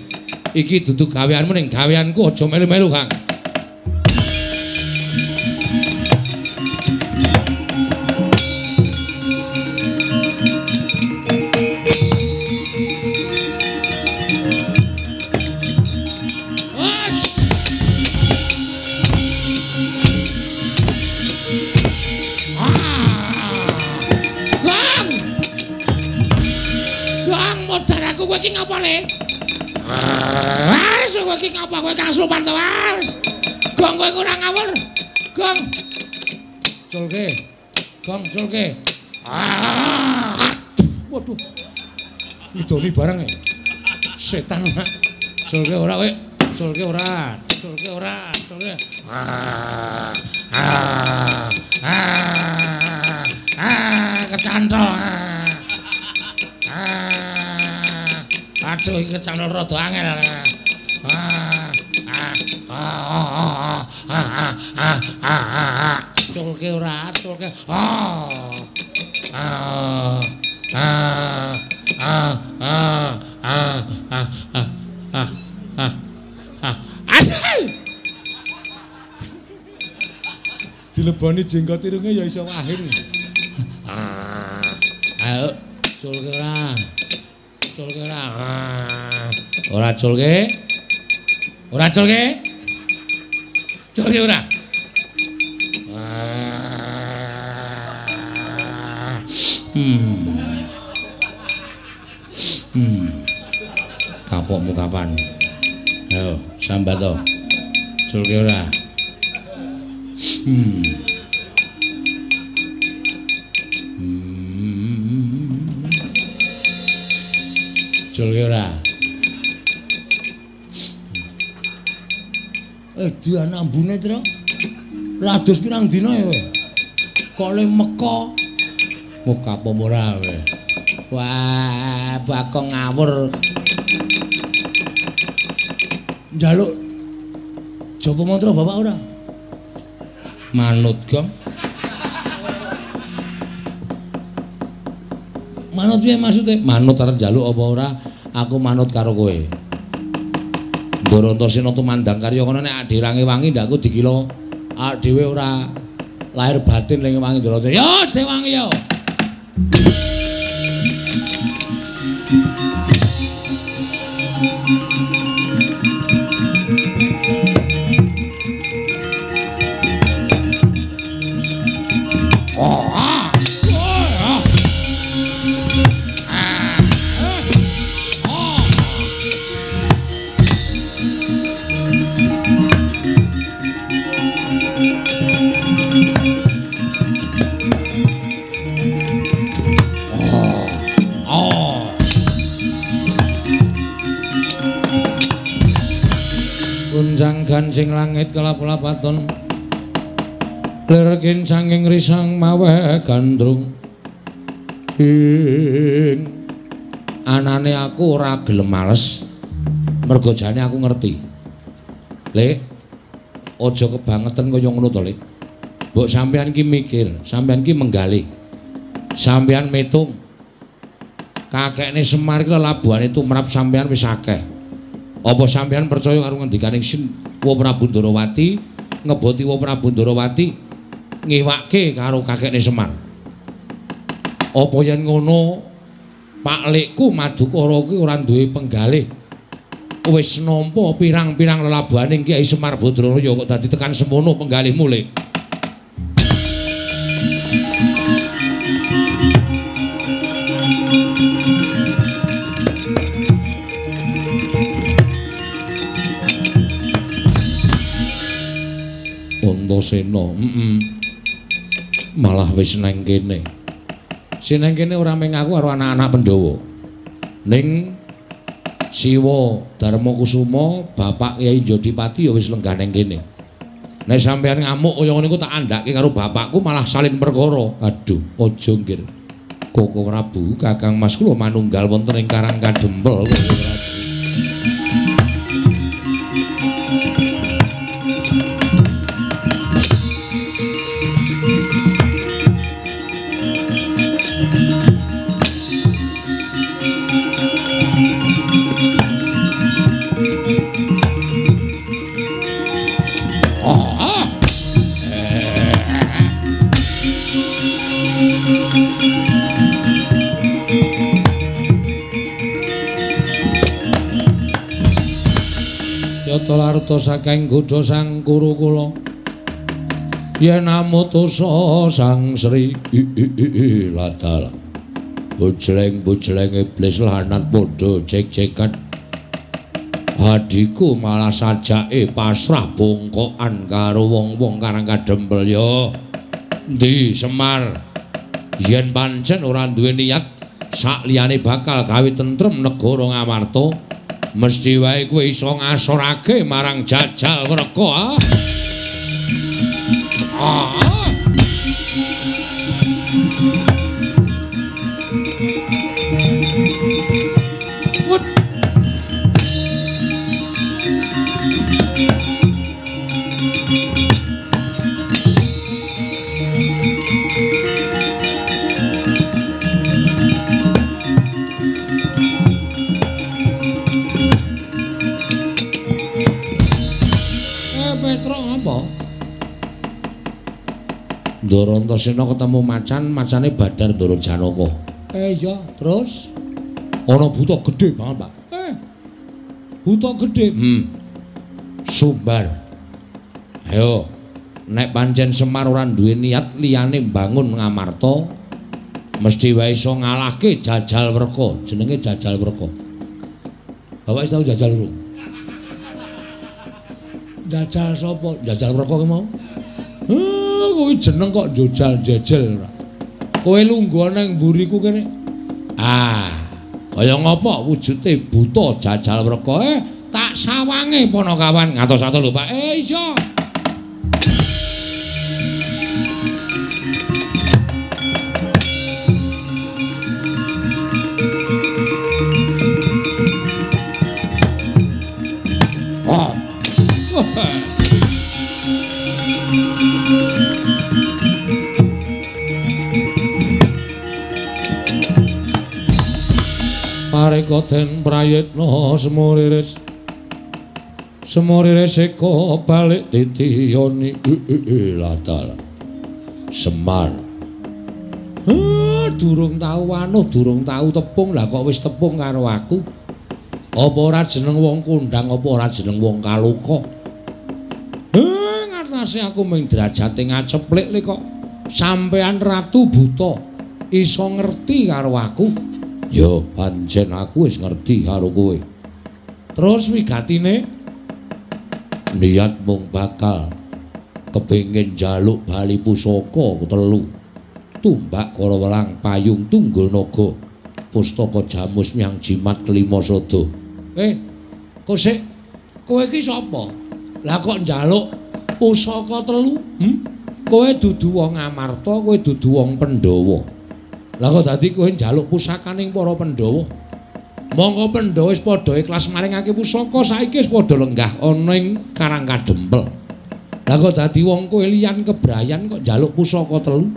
Iki dudu gaweanmu ning gaweanku aja melu-melu, Kang. Kowe kasupan to, Mas. Gong kowe ora ngawur. Gong. Culke. Gong culke. Waduh. Idoni barang e. Setan ora. Culke ora kowe. Culke ora. Culke ora. Culke. Kecantol. Aduh iki kecantol rada angel. Ah ah ah ah ah. Culke ora, culke. Ah. Ah ah ah ah ah ah ah ah ah. Asal. Dileboni jenggot irunge ya iso wahir. Ah. Ayo culke ora. Culke ora. Ora culke. Ora culke. Culke ora. Kapokmu kapan? Ayo, sambat to. Culke ora. Culke ora. Dia nambune, Tru. Rados pirang dina ya kowe? Kok le meka? Muka apa ora kowe? Wah, Bagong ngawur. Njaluk japa mantra bapak ora? Manut, Gong. Manut piye maksude? Manut arep njaluk apa ora? Aku manut karo kowe. Ndara Antasena tumandang karya kono nek adirange wangi ndakku dikira awake dhewe ora lahir batin ning wangi Ndara. Ya, dewangi ya. Gancing langit kelap-lapaton lerkin sanging risang maweh gandrung ing anane aku ora gelem males mergo jane aku ngerti. Lek aja kebangetan kaya ngono to, Lek. Mbok sampeyan ki mikir, sampeyan ki menggalih, sampeyan mitung kakekne Semar ki lelabuhane tumrap sampeyan wis akeh. Apa sampeyan percaya karo ngendikaning Wa Prabu Ndorowati ngeboti Wa Prabu Ndorowati ngiwake karo kakekne Semar? Apa yen ngono Pak Lekku Madukara kuwi ora duwe penggalih, wis nampa pirang-pirang lelabuhaning Kyai Semar Badraraya kok dadi tekan semono penggalihmu, Lek? Antasena, malah wis nang kene. Sing nang kene ora mung aku karo anak-anak Pandhawa. Ning Siwa Darma Kusuma, Bapak Kyai Jodipati ya wis lenggah nang kene. Nek sampeyan ngamuk kaya ngono iku tak andhake karo bapakku malah salin perkara. Aduh, aja nggir. Koko Prabu, Kakang Mas kula manunggal wonten ing Karang Kadempel. Koko Prabu. Yata saking godha sang Kurukula yen amutusa sang Sri Ladala bujleng-bujleng iblis lanat padha cek-cekan adhiku malah sajake pasrah bongkokan karo wong-wong Karang Kadempel. Ya endi Semar yen pancen ora duwe niat sak liyane bakal gawe tentrem negara Ngamarta, mesti wae kowe iso ngasorake marang jajal Wreka. Ah. What? Ndara Antasena ketemu macan, macane Badar Ndara Janaka. Iya, terus ana buta gedhe banget, Pak. Buta gedhe. Sumbar. Ayo, nek pancen Semar ora duwe niat liyane mbangun Ngamarta, mesti wae iso ngalahke Jajal Werka. Jenenge Jajal Werka. Bapak wis tau jajal urung? Jajal sapa? Jajal Werka ki mau? Kowe jeneng kok jajal jejel ora. Kowe lungguh nang mburiku kene. Ah, kaya ngapa wujude buta Jajal Werka? Tak sawange Panakawan ngatos-atos lho, Pak. Iya. Pareka den prayitna semuriris semuriris eka balik titiyoni latal Semar. Durung tau anuh, durung tau tepung, lah kok wis tepung karo aku. Apa ora jeneng wong kondang, apa ora jeneng wong kaloka? Ngatasi aku mung derajate ngaceplik le kok sampean ratu buta iso ngerti karo aku. Ya pancen aku wis ngerti karo kowe. Terus wigatine niat mung bakal kepengin njaluk bali pusaka telu. Tumbak Karawelang payung tunggul naga pustaka jamus miang jimat kelima sada. Kok sik kowe iki sapa? Lah kok njaluk pusaka telu? Kowe dudu wong Amarta, kowe dudu wong Pandhawa. Lah kok dadi kowe njaluk pusakaning para Pandhawa? Monggo Pandhawa wis padha ikhlas maringake pusaka, saiki wis padha lenggah ana ing Karang Kadempel. Lah kok dadi wong kowe liyan kebrayan kok njaluk pusaka telu?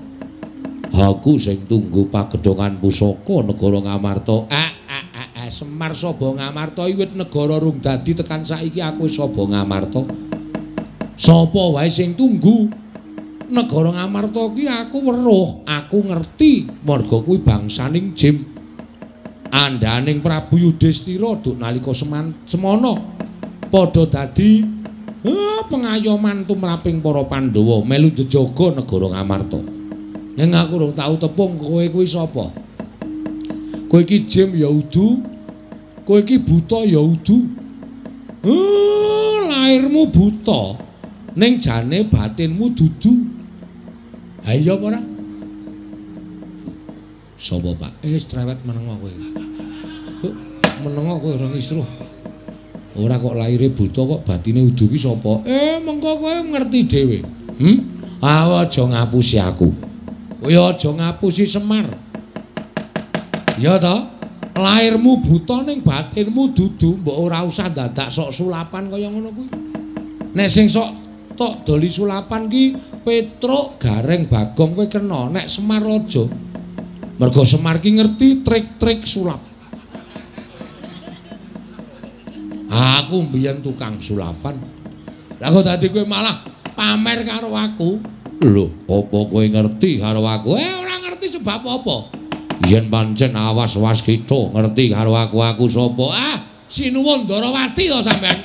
Aku sing tunggu pagedhongan pusaka negara Ngamarta. Semar Saba Ngamarta wiwit negara rung dadi tekan saiki aku wis Saba Ngamarta. Sapa wae sing tunggu negara Ngamarta ki aku weruh, aku ngerti marga kuwi bangsaning Jim. Andhaning Prabu Yudhistira duk nalika semana padha dadi pengayoman tumraping para Pandhawa melu jejaga negara Ngamarta. Ning aku rung tau tepung kowe kuwi sapa? Kowe iki Jim ya udu, kowe iki buta ya udu. Lairmu buta, ning jane batinmu dudu. Ha iya apa ora? Sapa, Pak? Wis trewet menengo kowe. Menengo kowe ora ngisruh. Ora kok laire buta kok batine udu ki sapa? Mengko kowe ngerti dhewe. Aja ngapusi aku. Kowe aja ngapusi Semar. Ya ta? Lairmu buta ning batinmu dudu, mbok ora usah dadak sok sulapan kaya ngono kuwi. Nek sing sok tok doli sulapan ki Petruk, Gareng, Bagong kowe kena, nek Semar aja. Mergo Semar ki ngerti trik-trik sulap. Aku mbiyen tukang sulapan. Lah kok dadi kowe malah pamer karo aku? Lho, apa kowe ngerti karo aku? Ora ngerti sebab apa? Yen pancen awas-was kita ngerti karo aku, aku sapa? Sinuwun Ndarawati to sampean.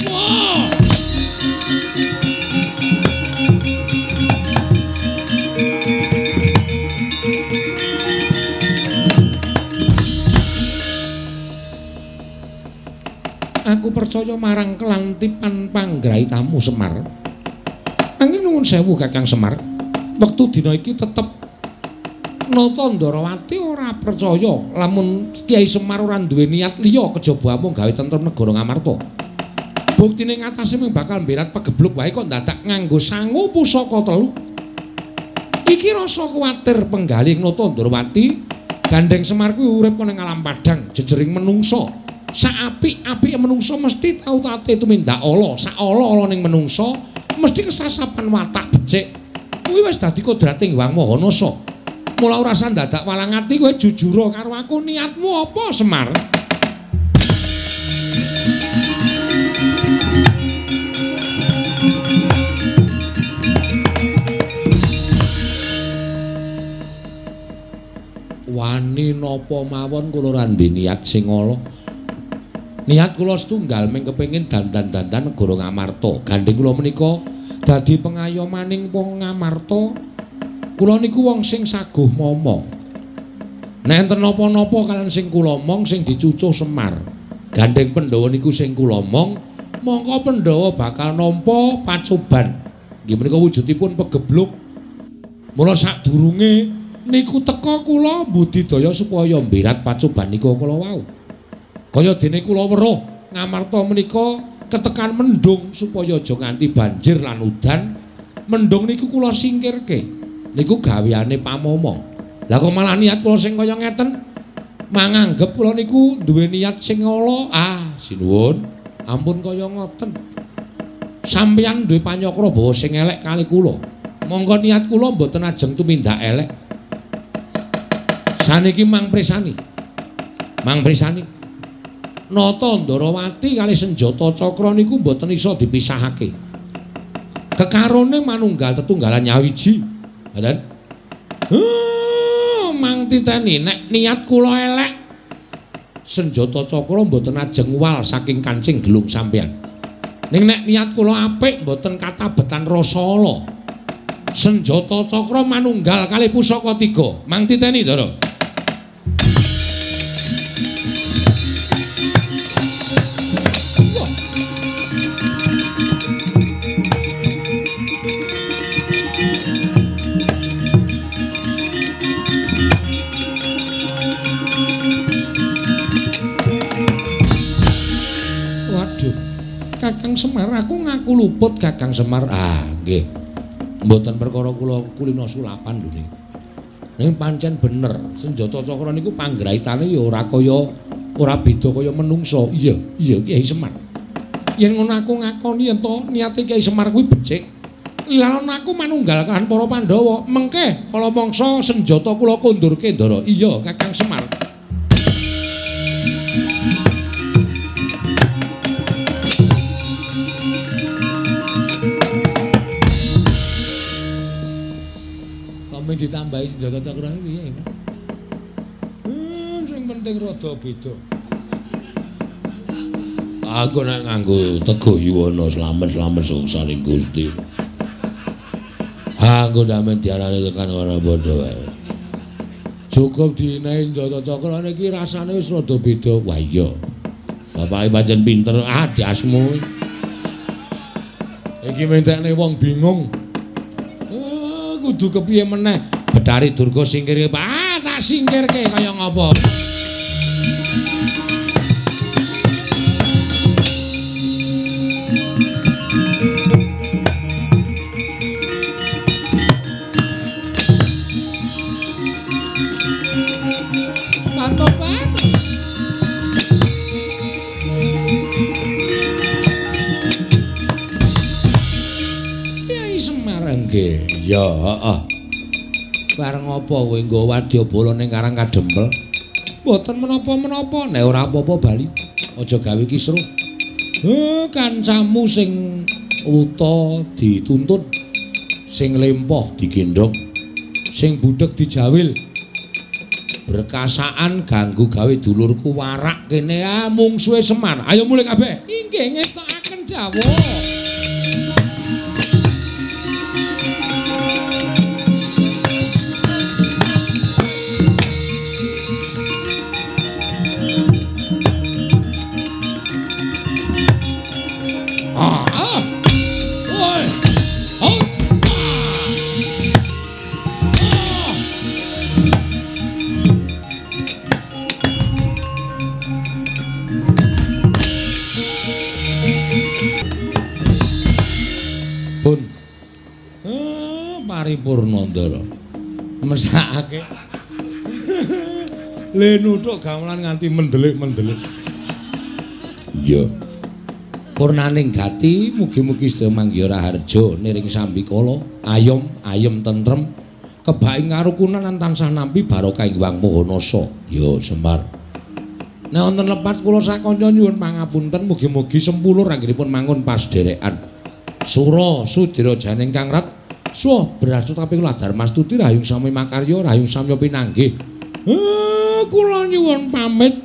Wah. Aku percaya marang kelantipan panggraitamu Semar. Nanging nuwun sewu Kakang Semar, wektu dina iki tetep Nata Ndarawati ora percaya lamun Kyai Semar ora duwe niat liya kejaba amung gawe tentrem negara Ngamarta. Buktine ngatasé mung bakal mberat pegebluk wae kok dadak nganggo sangu pusaka telu. Iki rasa kuwatir penggalih Nata Ndarawati, gandeng Semar kuwi urip ana ing alam padhang jejering menungsa. Saapik-apike menungsa mesti tau tate tumindak ala, sak ala-alaning menungsa mesti kesasapan watak becik. Kuwi wis dadi kodrating Hyang Maha Nasa. Mula ora usah dadak walang ati, kowe jujur karo aku, niatmu apa Semar? Wani napa mawon kula ora ndhe niat sing ala. Niat kula setunggal mung kepengin dandan-dandan negara Ngamarta. Gandheng kula menika dadi pengayomaning wong Ngamarta. Kula niku wong sing saguh momong. Nek enten napa-napa kaliyan sing kula omong sing dicucuh Semar. Gandheng Pandhawa niku sing kula omong, mongko Pandhawa bakal nampa pacoban. Nggih menika wujudipun pegebluk. Mula sadurunge niku teka kula mbudidaya supaya mbirat pacoban niku kala wau. Kaya dene kula weruh Ngamarta menika ketekan mendung supaya aja nganti banjir lan udan. Mendung niku kula singkirke. Niku gaweane pamomong. Lah kok malah niat kula sing kaya ngeten? Manganggep kula niku duwe niat sing ala. Ah, sinuwun, ampun kaya ngoten. Sampeyan duwe panyakra bawa sing elek kali kula. Monggo niat kula mboten ajeng tumindak elek. Saniki mang presani. Mang presani. Nata Ndarawati kali senjata cakra niku mboten iso dipisahake. Kekarone manunggal tetunggalan nyawiji. Ngoten. Mang titeni nek niat kula elek, senjata cakra mboten ajeng wal saking kancing gelung sampeyan. Ning nek niat kula apik mboten katabetan rasa ala. Senjata cakra manunggal kali pusaka tiga. Mang titeni, Ndara. Kakang Semar, aku ngaku luput Kakang Semar. Ah, nggih. Mboten perkara kula kulino sulapan lho niki. Ning pancen bener, senjata cakra niku panggraitane ya ora kaya ora beda kaya menungsa. Iya, iya Kyai Semar. Yen ngono aku ngakoni yen to niate Kyai Semar kuwi becik. Lan aku manunggal kalihan para Pandhawa. Mengke kala mangsa senjata kula kondurke, Ndara. Iya, Kakang Semar. Ditambahi senjata cakra piye? Sing penting rada beda. Aku nek nganggo Teguh Yuwana slamet-slamet suksaning Gusti. Aku ndamen diarani tekan ora padha wae. Cukup dinehi senjata cakra niki rasane wis rada beda. Wah iya. Bapake pancen pinter. Ah, dasmu. Iki mentekne wong bingung. Kudu kepiye meneh? Betari Durga singkirke. Ah, tak singkirke kaya ngapa? Pato-pato. Kyai Semar nggih. Ya, heeh. Bareng apa kowe nggawa wadyabala ning Karang Kadempel? Mboten menapa-menapa, nek ora apa-apa bali. Aja gawe kisruh. Kancamu sing wuta dituntun, sing lempoh digendhong, sing budheg dijawil. Berkasaan ganggu gawe dulurku warak kene ah mungsuhe Semar. Ayo mulih kabeh. Inggih ngestokaken dawuh. Paripurna Ndara. Mesakake. Le nuthuk gamelan nganti mendelik-mendelik. Iya. Purnaning gati mugi-mugi sedaya manggiha raharja niring sambikala, ayom ayem tentrem, kebaing karukunan lan tansah nampi barokah ing Hyang Maha Nasa. Ya Semar. Nek wonten lepat kula sakanca nyuwun pangapunten, mugi-mugi sempulur anggenipun mangun pasderekan. Sura sudira janing kang rat suwa berastut kaping kula Darmastuti rahayung sami makarya rahayung samya pinanggih. Kula nyuwun pamit.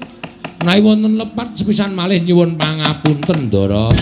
Menawi wonten lepat sepisan malih nyuwun pangapunten, Ndara.